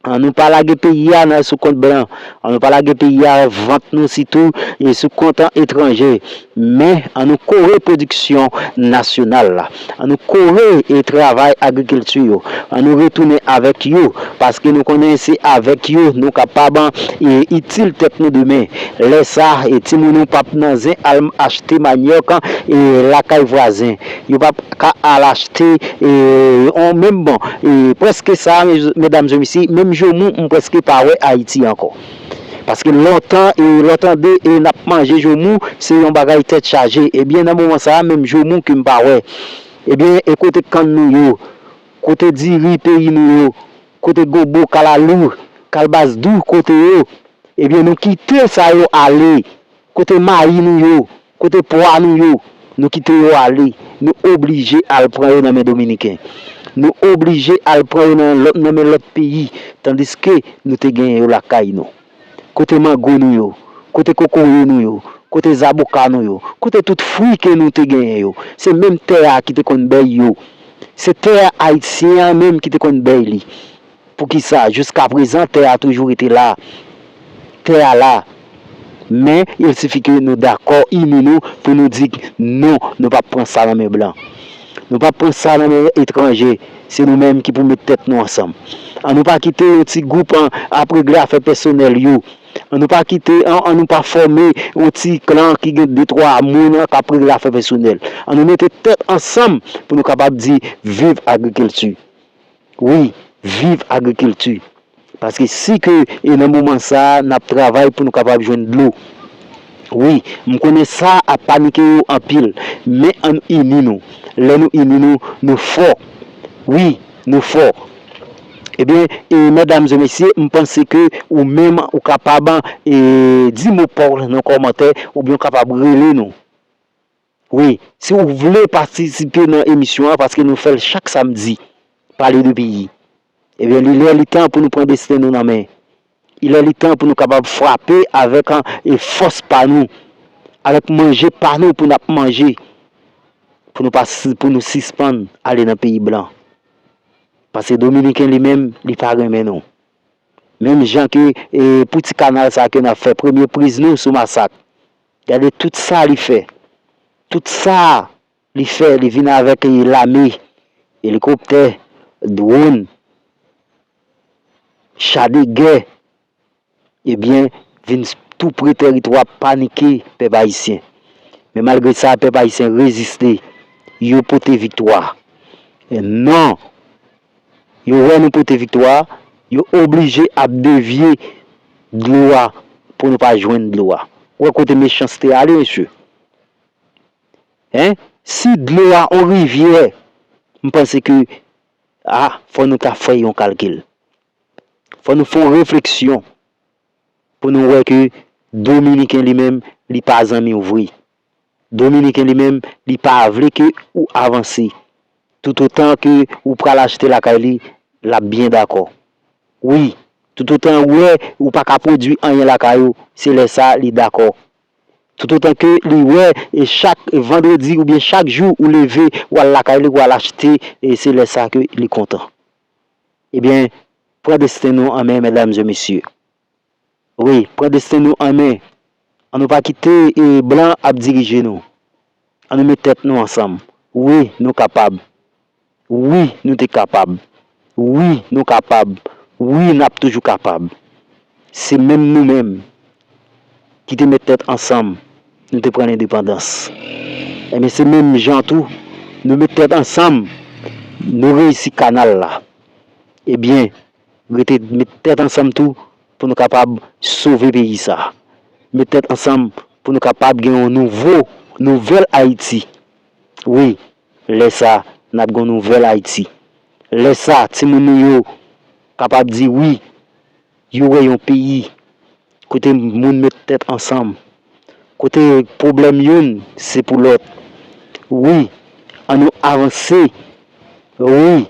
An nou pa lage peyi a nan sou kont blan. An nou pa lage peyi a vant nou sitou e sou kont etranje. Men an nou kore pwodiksyon nasyonal la. An nou kore e travay agrikilti yo. An nou retounen avèk yo, paske nou konnen se avèk yo nou kapab, e, itil tèt nou demen. Lè sa, e, timoun ou p ap nan zen al achte manyòk, e, lakay vwazen. Yo p ap ka al achte, e, on menm bon, e, prèske sa, me-, medam e mesye, menm joumou, m prèske pa wè Ayiti ankò. Paske lontan, e, lè w tande, e, n ap manje joumou, se yon bagay tèt chaje. Ebyen, nan moman sa a, menm joumou ke m pa wè. Ebyen, e kote kann nou yo, kote diri peyi nou yo, kote gonbo, kalalou, kalbas dou kote yo, ebyen, nou kite sa yo ale. Kote mayi nou yo, kote pwa nou yo, nou kite yo ale. Nou oblije al pran yo nan men Dominiken. Nou oblije al pran yo nan lòt, nan men lòt peyi, tandiske nou te genyen yo lakay nou. Kote mango nou yo, kote kokoye nou yo, kote zaboka nou yo, kote tout fwi ke nou te genyen yo. Se menm tè a ki te konn bay yo. Se tè ayisyen an menm ki te konn bay li. Poukisa, jiskaprezan, tè a toujou rete la? Tè a la. Men, il sifi ke nou dakò ini nou pou nou di, non, nou p ap pran sa nan men blan. Nou p ap pran sa nan men etranje. Se nou menm ki pou met tèt nou ansanm. An nou pa kite yon ti gwoup an ap regle afè pèsonèl yo. An nou pa kite, an, an nou pa fòme yon ti klan ki gen de twa moun k ap regle afè pèsonèl. An nou mete tèt ansanm pou nou kapab di viv agrikilti. Wi, viv agrikilti. Paske si ke e nan moman sa a, n ap travay pou nou kapab jwenn dlo. Wi, m konnen sa ap panike yo anpil, men ann ini nou. Lè nou ini nou, nou fò. Wi, nou fò. Ebyen, e, medam e mesye, m panse ke ou menm, ou kapab, e, di mo pa w nan kòmantè, oubyen ou kapab rele nou. Wi, si w vle patisipe nan emisyon an, paske nou fè l chak samdi, Pale de Peyi. Ebyen, li lè, li tan pou nou pran desten nou nan men. Li lè, li tan pou nou kapab frape avèk, e, fòs pa nou, avèk manje pa nou pou n ap manje, pou nou pa si-, pou nou sispann ale nan peyi blan. Paske Dominiken li menm, li pa renmen nou. Menm jan ke, e, pou ti kanal sa ke n ap fè, premye priz nou sou Masak. Gade tout sa li fè. Tout sa li fè, li vin avèk, e, lame, elikoptè, dwòn, cha de gè, ebyen, vin tou pre tèritwa, panike pèp ayisyen. Men malgre sa, pèp ayisyen reziste, yo pote viktwa. E non, yo wè nou pote viktwa, yo oblije ap devye dlo a pou nou pa jwenn dlo a. Ou wè kote mechanste ale, mesye? Hein? Si dlo a, on rivyè, M panse ke, a, fò nou ta fè yon kalkil. Fò nou fè yon refleksyon pou nou wè ke Dominiken li menm, li pa zanmi w vre. Dominiken li menm, li pa vle ke ou avanse. Toutotan ke ou pral achte lakay li, l ap byen dakò. Wi, toutotan ou wè ou pa ka pwodui anyen lakay ou, se lè sa li dakò. Toutotan ke li wè e chak vandredi oubyen chak jou ou leve, ou al lakay li, ou al achte, e se lè sa ke li kontan. Ebyen, pran desten nou an men, medam e mesye. Wi, pran desten nou an men. An nou pa kite e blan ap dirije nou. An nou met tèt nou ansanm. Wi, nou kapab. Wi, nou te kapab. Wi, nou kapab. Wi, n ap toujou kapab. Se menm nou menm ki te met tèt ansanm, nou te pran lendepandans. Ebyen, se menm jan tou, nou met tèt ansanm, nou reyisi kanal la. Ebyen, rete met tèt ansanm tou pou nou kapab sove peyi sa. Met tèt ansanm pou nou kapab gen yon nouvo, nouvèl Ayiti. Wi, lè sa, n ap gen yon nouvèl Ayiti. Lè sa, timoun nou yo kapab di wi, yo wè yon peyi kote moun met tèt ansanm, kote pwoblèm youn se pou lòt. Wi, an nou avanse. Wi,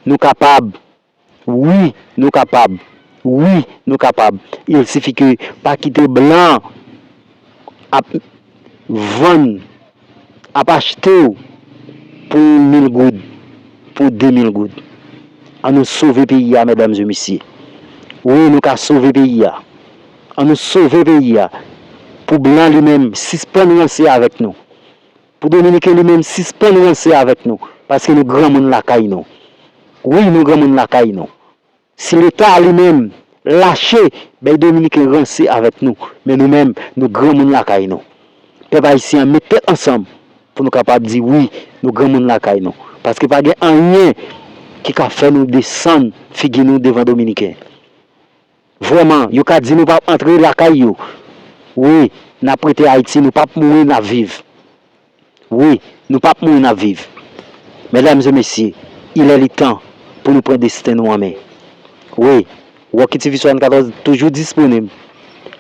nou kapab. Wi, nou kapab. Wi, nou kapab. Il sifi ke pa kite blan ap vann, ap achte w pou mil goud, pou de mil goud. An nou sove peyi a, medam e mesye. Wi, nou ka sove peyi a. An nou sove peyi a. Pou blan li menm, sispann ranse avèk nou. Pou dominiken li menm, sispann ranse avèk nou. Paske nou granmoun lakay nou. Wi, nou granmoun lakay nou. Si Leta li menm lache, bay dominiken ranse avèk nou. Men nou menm, nou granmoun lakay nou. Pèp ayisyen an met tèt ansanm pou nou kapab di wi, nou granmoun lakay nou. Paske pa gen anyen ki ka fè nou desann figi nou devan dominiken. Vrèman, yo ka di nou p ap antre lakay yo. Wi, n ap rete Ayiti, nou p ap mouri, n ap viv. Wi, nou p ap mouri, n ap viv. Medam e mesye, il est le temps pou nou pran desten nou an men. Wi, Rocky T V swasannkatòz toujou disponib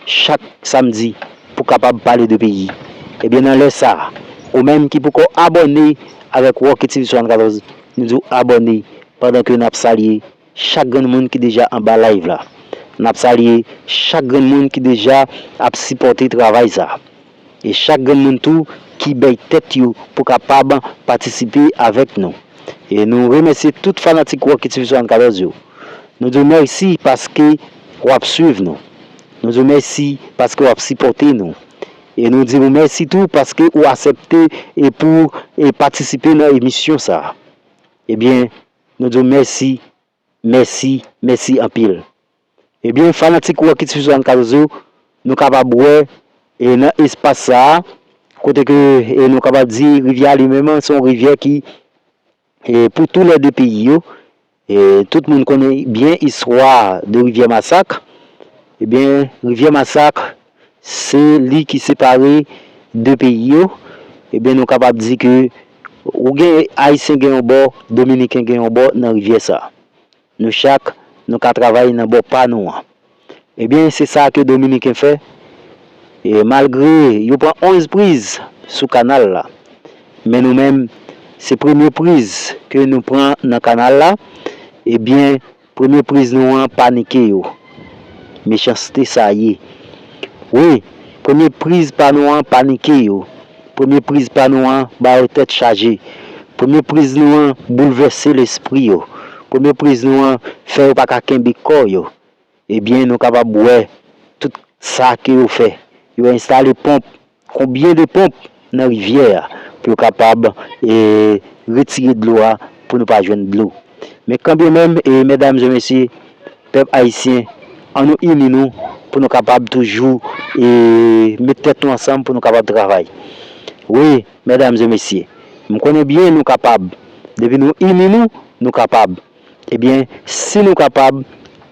chak samdi pou kapab pale de peyi. Ebyen, nan lè sa a, ou menm ki poko abòne avèk Rocky T V swasannkatòz, nou di w abòne pandan ke n ap salye chak grenn moun ki deja anba live la. N ap salye chak grenn moun ki deja ap sipòte travay sa. E chak grenn moun tou ki bay tèt yo pou kapab patisipe avèk nou. E nou remèsye tout fanatik Rocky T V swasannkatòz yo. Nou di w mèsi paske w ap swiv nou. Nou di w mèsi paske w ap sipòte nou. E nou di w mèsi tou paske ou aksepte e pou e patisipe nan emisyon sa. Ebyen, nou di w mèsi, mèsi, mèsi anpil. Ebyen, fanatik Rocky T V swasannkatòz yo, nou kapab wè e nan espas sa a, kote ke e nou kapab di rivyè a li menm se yon rivyè ki e pou tou lè de peyi yo. E tout moun konnen byen istwa de rivyè Masak. Ebyen, rivyè Masak, se li ki separe de peyi yo. Ebyen, nou kapab di ke ou gen Ayisyen gen yon bò, Dominiken gen yon bò nan rivyè sa. Nou chak, nou ka travay nan bò pa nou an. Ebyen, se sa ke Dominiken fè. E malgre yo pran onz priz sou kanal la, men nou menm, se premye priz ke nou pran nan kanal la. Ebyen, premye priz nou an, panike yo. Mechanste sa ye. Wi, premye priz pa nou an, panike yo. Premye priz pa nou an, ba yo tèt chaje. Premye priz nou an, boulvèse lespri yo. Premye priz nou an, fè yo pa ka kenbe kò yo. Ebyen, nou kapab wè tout sa ke yo fè. Yo enstale ponp, konbyen de ponp nan rivyè a pou yo kapab e, retire dlo a pou nou pa jwenn dlo. Men kanmenm, e, medam e mesye, pèp ayisyen, an nou ini nou pou nou kapab toujou e, met tèt nou ansanm pou nou kapab travay. Wi, medam e mesye, m konnen byen nou kapab. Depi nou ini nou, nou kapab. Ebyen, si nou kapab,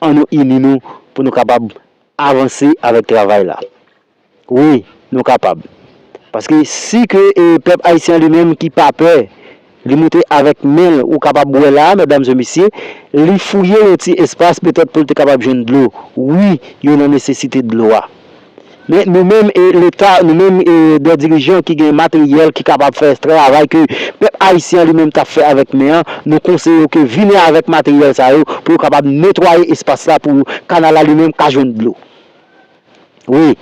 an nou ini nou pou nou kapab avanse avèk travay la. Wi, nou kapab. Paske si ke e, pèp ayisyen li menm ki pa pè, Li monte avèk men l, ou kapab wè la, medam e mesye, li fouye yon ti espas petèt pou l te kapab jwenn dlo. Wi, yo nan nesesite dlo a. Men nou menm e Leta, nou menm e de dirijan ki gen materyèl ki kapab fè travay ke pèp ayisyen an li menm t ap fè avèk men an, nou konseye yo ke vini avèk materyèl sa yo pou yo kapab netwaye espas la pou kanal la li menm ka jwenn dlo. Wi.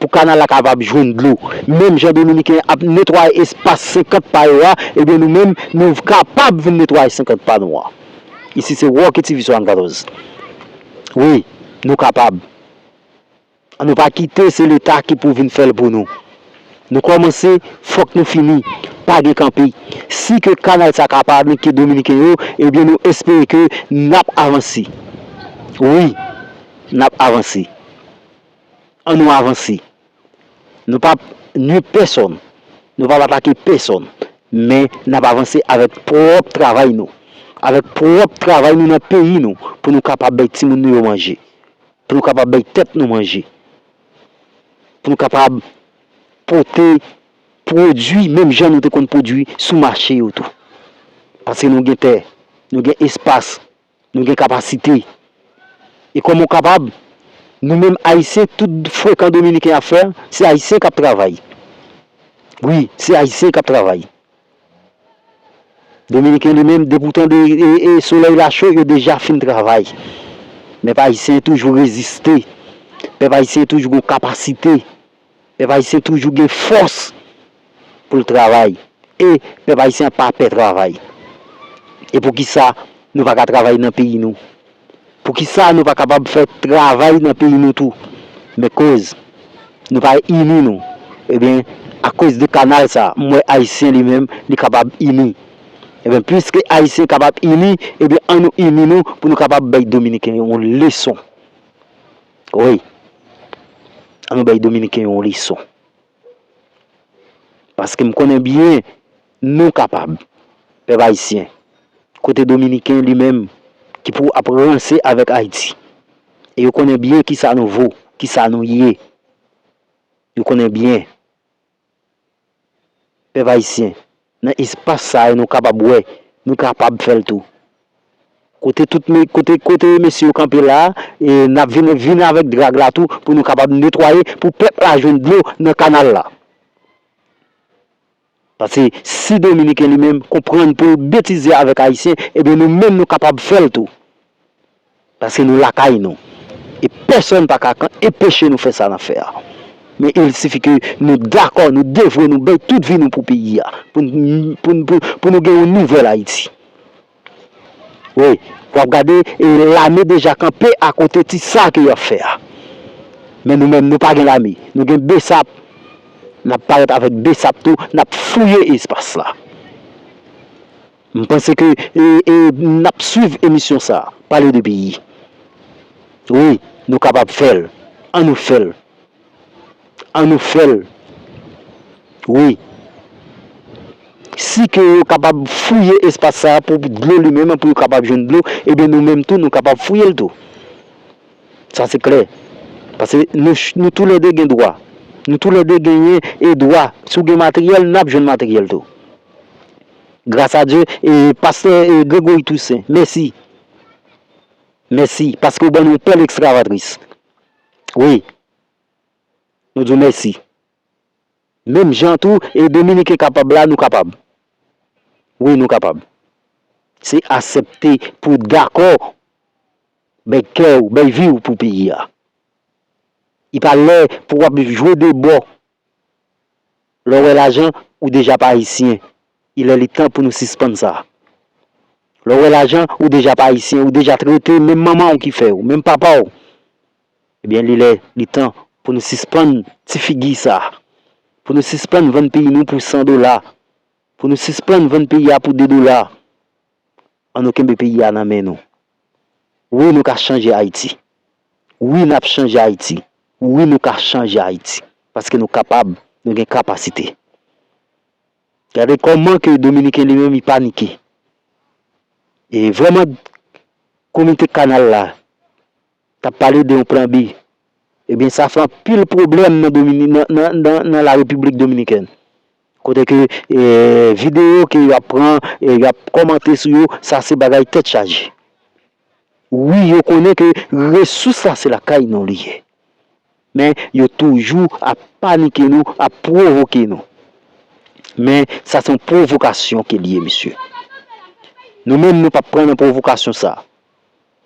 Pou kanal la kapab jwenn dlo. Menm jan Dominiken ap netwaye espas senkant pa yo a, ebyen nou menm, nou kapab vin netwaye senkant pa nou an. Isi se Rocky T V swasannkatòz. Wi, nou kapab. Ann nou pa kite se Leta ki pou vin fè l pou nou. Nou kòmanse, fòk nou fini. Pa gen kanpe. Si ke kanal sa ka pa nike Dominiken yo, ebyen nou espere ke n ap avanse. Wi, n ap avanse. Ann nou avanse. Nou p ap nui pèsonn. Nou p ap atake pèsonn. Men n ap avanse avèk pwòp travay nou. Avèk pwòp travay nou nan peyi nou. Pou nou kapab bay timoun nou yo manje. Pou nou kapab bay tèt nou manje. Pou nou kapab pote pwodui menm jan nou te konn pwodui sou mache yo tou. Paske nou gen tè, nou gen espas, nou gen kapasite. E kòman w kapab, nou menm Ayisyen, tout frekan Dominiken ap fè, se Ayisyen k ap travay. Wi, se Ayisyen k ap travay. Dominiken li menm, depi w tande e, e, solèy la cho, yo deja fin travay. Men pèp ayisyen toujou reziste. Pèp ayisyen toujou gen kapasite. Pèp ayisyen toujou gen fòs pou l travay. E pèp ayisyen an pa pè travay. E poukisa nou pa ka travay nan peyi nou? Poukisa nou pa kapab fè travay nan peyi nou tou? Men koz nou pa ini nou. Ebyen, akoz de kanal sa, m wè Ayisyen li menm, li kapab ini. Ebyen, piske Ayisyen kapab ini, ebyen, ann nou ini nou pou nou kapab bay Dominiken yon leson. Wi. Ann nou bay Dominiken yon leson. Paske m konnen byen, nou kapab. Pèp ayisyen, kote Dominiken li menm ki pou ap ranse avèk Ayiti. E yo konnen byen kisa nou vo, kisa nou ye. Yo konnen byen. Pèp ayisyen, nan espas sa a nou kapab wè, nou kapab fè l tou. Kote tout me, kote, kote mesye yo kanpe la, e n ap vin, vin avèk drag la tou pou nou kapab netwaye, pou pèp la jwenn dlo nan kanal la. Paske si Dominiken li menm konprann pou l betize avèk Ayisyen, ebyen nou menm nou kapab fè l tou. Paske nou lakay nou. E pèsonn pa ka kan-, enpeche nou fè sa n ap fè a. Men il sifi ke nou dakò, nou devwe, nou bay tout vi nou pou peyi a. Pou n, pou n, pou, pou nou gen yon nouvèl Ayiti. Wi, w ap gade, e lame deja kanpe akote ti sa ke y ap fè a. Men nou menm, nou pa gen lame. Nou gen besap. N ap parèt avèk besap tou, n ap fouye espas la. M panse ke, e, e, n ap swiv emisyon sa a, Pale de Peyi. Wi, nou kapab fè l. Ann nou fè l. Ann nou fè l. Wi. Si ke yo kapab fouye espas sa a pou dlo li menm, pou yo kapab jwenn dlo, ebyen nou menm tou, nou kapab fouye l tou. Sa se klè. Paske nou, nou toulède gen dwa. Nou toulède genyen e dwa. Si w gen materyèl, n ap jwenn materyèl tou. Gras a Dye, e pastè, e Gregory Toussaint, mèsi. Mèsi, paske w ban nou pèl ekskavatris. Wi. Nou di w mèsi. Menm jan tou, e Dominiken kapab la, nou kapab. Wi, nou kapab. Se aksepte pou w dakò, bay kè w, bay vi w pou peyi a. Li pa lè pou w ap jwe de bò. Lè w wè lajan, ou deja pa ayisyen. Li lè li tan pou nou sispann sa. Lè w wè lajan, ou deja pa ayisyen, ou deja trete menm manman w ki fè w, menm papa w. Ebyen, li lè, li tan pou nou sispann ti figi sa. Pou nou sispann vann peyi nou pou san dola. Pou nou sispann vann peyi a pou de dola. Ann nou kenbe peyi a nan men nou. Wi, nou ka chanje Ayiti. Wi, n ap chanje Ayiti. Wi, nou ka chanje Ayiti. Paske nou kapab, nou gen kapasite. Gade kòman ke Dominiken li menm li panike. E vrèman, komite kanal la t ap pale de yon plan B. Ebyen, sa fè anpil pwoblèm nan Domini-, nan, nan, nan, nan la Repiblik Dominikèn. Kote ke eh, videyo ke y ap pran, eh, y ap kòmante sou yo, sa se bagay tèt chaje. Wi, yo konnen ke resous la se lakay nou li ye. Men yo toujou ap panike nou, ap pwovoke nou. Men sa se yon pwovokasyon ke li ye, mesye. Nou menm, nou p ap pran nan pwovokasyon sa.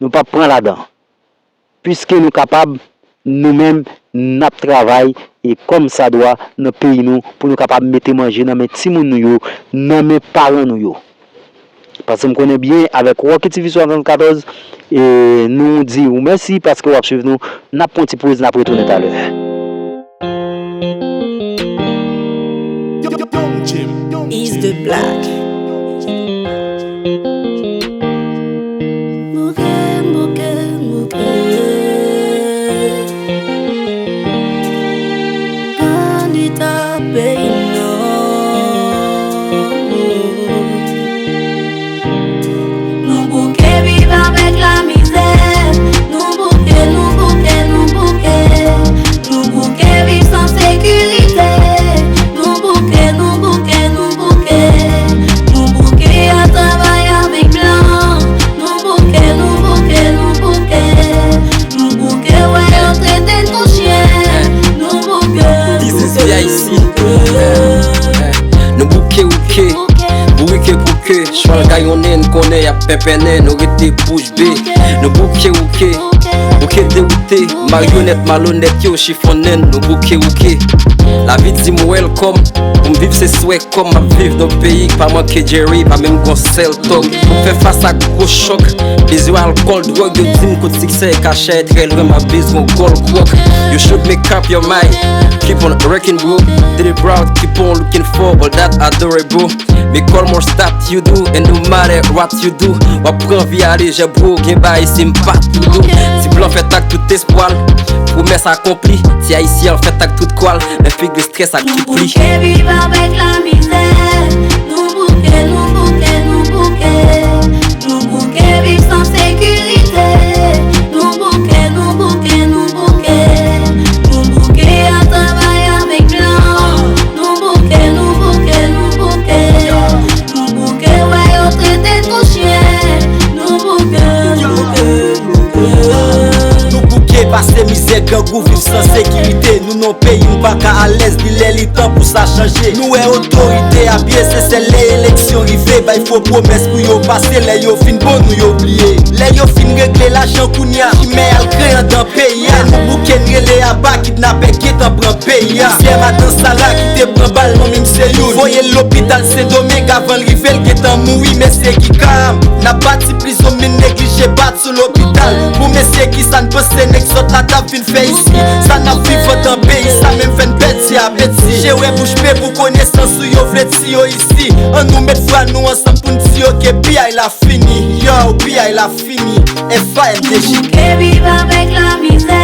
Nou p ap pran ladan. Piske nou kapab, nou menm, n ap travay e kòm sa dwa nan peyi nou pou nou kapab mete manje nan men timoun nou yo, nan men paran nou yo. Paske m konnen byen avèk Rocky T V swasannkatòz, e nou di ou mèsi paske w ap swiv nou. N ap pran ti poz, n ap retounen talè. Is the black. Bouke, bouke, bouke. Kandida peyi m nan. Nou bouke viv avèk lamizè. Nou bouke, nou bouke, nou bouke. Nou bouke viv san sekirite. Nou bouke, nou bouke, nou bouke. Nou bouke al travay avèk blan. Nou bouke, nou bouke, nou bouke. Nou bouke wè yo trete n kou chen. Nou bouke, This is V I C. Nou bouke wouke, bourike pouke, chwal gayonnen, n konnen y ap penpennen, nou rete bouch be. Nou bouke wouke, bouke dewoute, maryonèt malonèt yo chifonnen n, nou bouke wouke. Lavi di m welcome, pou m viv se swè kòm m ap viv nan peyi k pa manke Jerry, pa menm gon sèl tòg. Pou m fè fas ak gwo chòk, bezwen alkòl, dwòg, yo di m kote siksè e kachè, trè lwen m ap bezwen gòl kwòk. You should make up your mind, keep on working bro, daily proud, keep on looking for all that adorable. Make all more stop you do, and no matter what you do, w ap pran vi a lejè bro, gen bagay se m pa tou dou. Ti blan fèt ak tout espwa l, pwomès akonpli, ti ayisyen an fèt ak tout kwa l, men figi strès ak tout pli. Bouke viv avèk lamizè. Nou bouke, nou bouke, nou bouke. Nou bouke viv san sekirite. Nou bouke, nou bouke, nou bouke. Nou bouke al travay avèk blan. Nou bouke, nou bouke, nou bouke. Nou bouke wè yo trete n kou chen. Nou bouke, nou bouke, nou bouke. Nou bouke pase mizè, grangou, viv san sekirite. Nou nan peyi n pa ka alèz, li lè li tan pou sa chanje. Nou wè otorite a pye, se sèl lè eleksyon rive, bay fo pwomès pou yo pase, lè yo fin bon nou yo bliye. Lè yo fin regle lajan kounya, chimè al kre anndan peyi a. Lè nou bouke n rele aba, kidnapè gentan pran peyi a. Plizyè madan Sara ki te pran bal, manmi m se youn. Voye l lopital Sendomeng, avan l rive l gentan mouri, mesye ki ka m. N ap bati prizon, men neglije bati sou lopital. Pou mesye ki sa n panse nèg sòt la t ap vin fè isi. Sa n ap viv anndan peyi sa menm fè n pèdi apeti. Je wè bouch be pou konesans ou yo vle di yo isi. Ann nou met vwa nou ansanm pou n di yo ke piyay la fini. Yo, piyay la fini. F A M D J. Bouke viv avèk lamizè.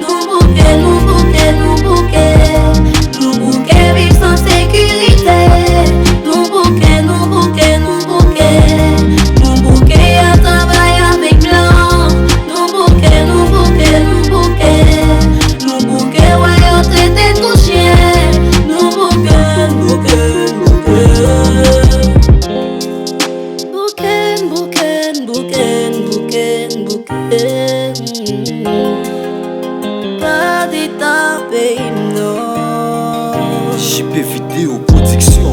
Nou bouke, nou bouke, nou bouke. Nou bouke viv san sekirite. Nou bouke, nou bouke, nou bouke. Nou bouke al travay avèk blan. Nou bouke, nou bouke, nou bouke. Nou bouke wè yo trete n kou chen. Nou bouke, bouke, bouke. Bouke n, bouke n, bouke n, bouke n, bouke n. Kandida peyi m nan. J P Vidéo Production.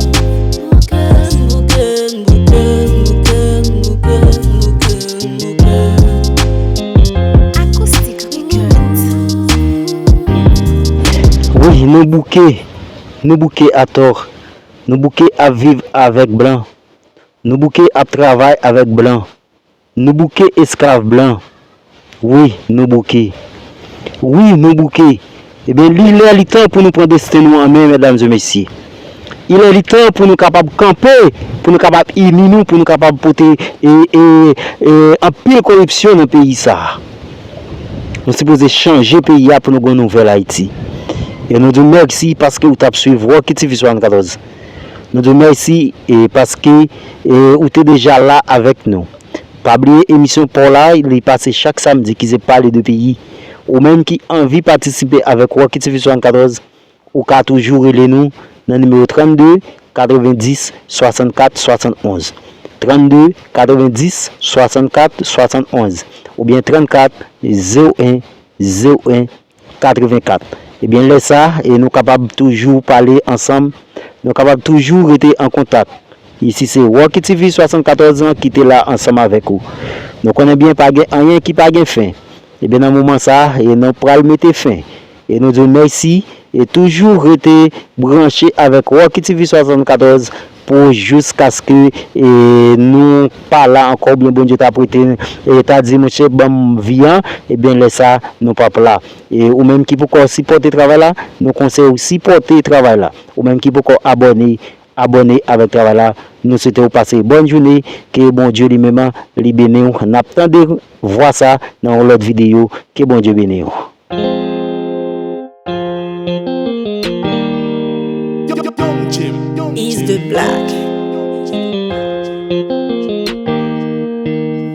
Bouke n, bouke n, bouke n, bouke n, bouke n, bouke n, bouke n. Acoustic Records. Wi, nou bouke. Nou bouke atò. Nou bouke ap viv avèk blan. Nou bouke ap travay avèk blan. Nou bouke esklav blan. Wi, nou bouke. Wi, nou bouke. Ebyen, li lè li tan pou nou pran desten nou an men, medam e mesye. Li lè li tan pou nou kapab kanpe, pou nou kapab ini nou, pou nou kapab pote e, e, e, anpil koripsyon nan peyi sa a. Nou sipoze chanje peyi a pou nou gen yon nouvèl Ayiti. E nou di w mèsi paske ou t ap swiv Rocky T V swasannkatòz. Nou di w mèsi e paske e, ou te deja la avèk nou. Pa bliye emisyon pa w la, li pase chak samdi ki se Pale de Peyi. Ou menm ki anvi patisipe avèk Rocky T V swasannkatòz, ou ka toujou rele nou nan nimewo trannde katrevendis swasannkat swasannonz, trannde katrevendis swasannkat swasannonz, oubyen trannkat zewo en zewo en katrevenkat. Ebyen, lè sa, e nou kapab toujou pale ansanm, nou kapab toujou rete an kontak. Isi se Rocky T V swasannkatòz lan ki te la ansanm avèk ou. Nou konnen byen pa gen anyen ki pa gen fen. Ebyen, nan moman sa, e nou pral mete fen. E nou di w mèsi, e toujou rete branche avèk Rocky T V swasannkatòz pou jiskaske, e, nou pa la ankò, oubyen Bondye ta prete, e, ta di, monchè, ban m vi an, ebyen, lè sa, nou p ap la. E ou menm ki poko sipòte travay la, nou konseye w sipòte travay la. Ou menm ki poko abòne, abòne avèk travay la. Nou swete w pase bòn jounen, ke Bondye li menm li beni w. N ap tande vwa sa nan yon lòt videyo. Ke Bondye beni w. Is the black.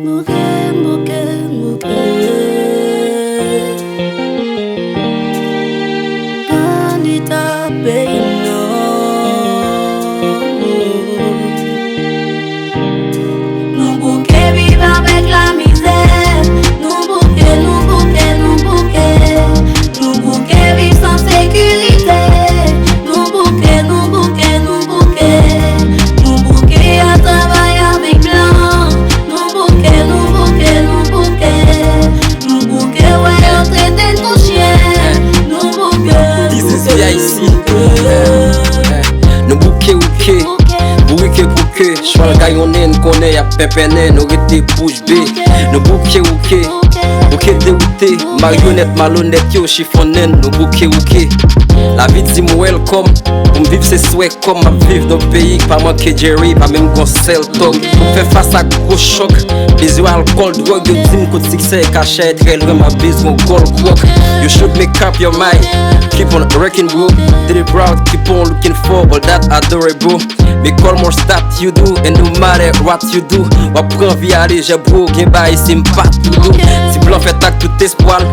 Bouke, bouke, bouke. Kalita peyi nò. Nou bouke viv avèk lamizè. Nou bouke, nou bouke, nou bouke. Nou bouke viv san sekirite. Nou bouke, nou bouke, nou bouke. Nou bouke al travay avèk blan. Nou bouke, nou bouke, nou bouke. Nou bouke wè yo trete n kou chyen. Nou bouke, nou bouke, nou bouke. Nou bouke bouke, bourike bouke, chwal gayonnen n konnen y ap penpennen, nou rete bouch be. Nou bouke bouke, bouke dewoute, maryonèt malonèt yo chifonnen n, nou bouke bouke. Lavi di m welcome, pou m viv se swè kòm m ap viv nan peyi k pa manke Jerry, pa menm gon sèl tòg. Pou m fè fas ak gwo chòk, bezwen alkòl, dwòg, yo di m kout siksè e kachè trè lwen, m ap bezwen gòl kwòk. You should make up your mind, keep on working bro, did it proud, keep on looking for all that adorable. Make all more stuff you do and no matter what you do. W ap pran vi a lejè bro, gen bagay se m pa tou dou. Ti blan fèt ak tout espwa l,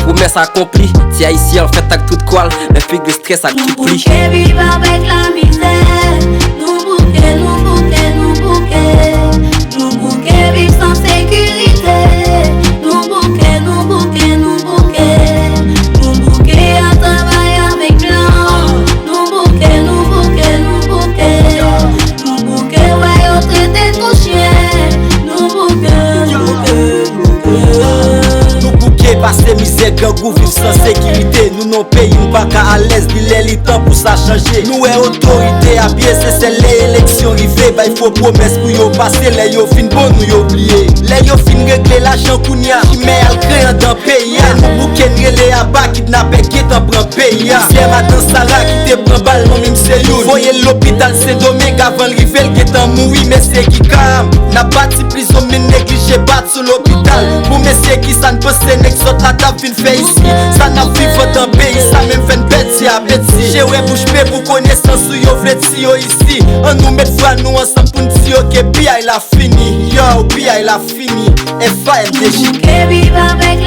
pwomès akonpli. Ti ayisyen an fèt ak tout kwa l, men figi strès ak tout pli. Nou bouke viv avèk lamizè. Nou bouke, nou bouke, nou bouke. Nou bouke viv san sekirite. Nou bouke, nou bouke, nou bouke. Nou bouke al travay avèk blan. Nou bouke, nou bouke, nou bouke. Nou bouke wè yo trete n kou chyen. Nou bouke, nou bouke, nou bouke. Nou bouke pase mizè, grangou, viv san sekirite. Nou nan yon peyi n pa ka alèz, li lè li tan pou sa chanje. Nou wè otorite a byen sensè lè eleksyon rive, bay fo pwomès pou yo pase, lè yo fin bon nou yo bliye. Lè yo fin regle lajan kounya, chimè al kreye andan peyi a. Nou bouke n rele aba, kidnapè gentan pran peyi a. Misye madan Sara ki te pran bal, manmi m se youn. Voye l lopital Sendomeng, avan l rive l gentan mouri, mesye ki ka m. N ap bati prizon men n neglije bat sou lopital. Pou mesye kisa n panse nèg sòt la t ap vin fè isi? Sa n ap viv andan peyi sa menm fè n pèdi apeti. Je wè bouch be pou konesans ou yo vle di yo isi. Ann nou met vwa nou ansanm pou n di yo ke piyay la fini. Yow, piyay la fini. F A N D J. Nou bouke viv avèk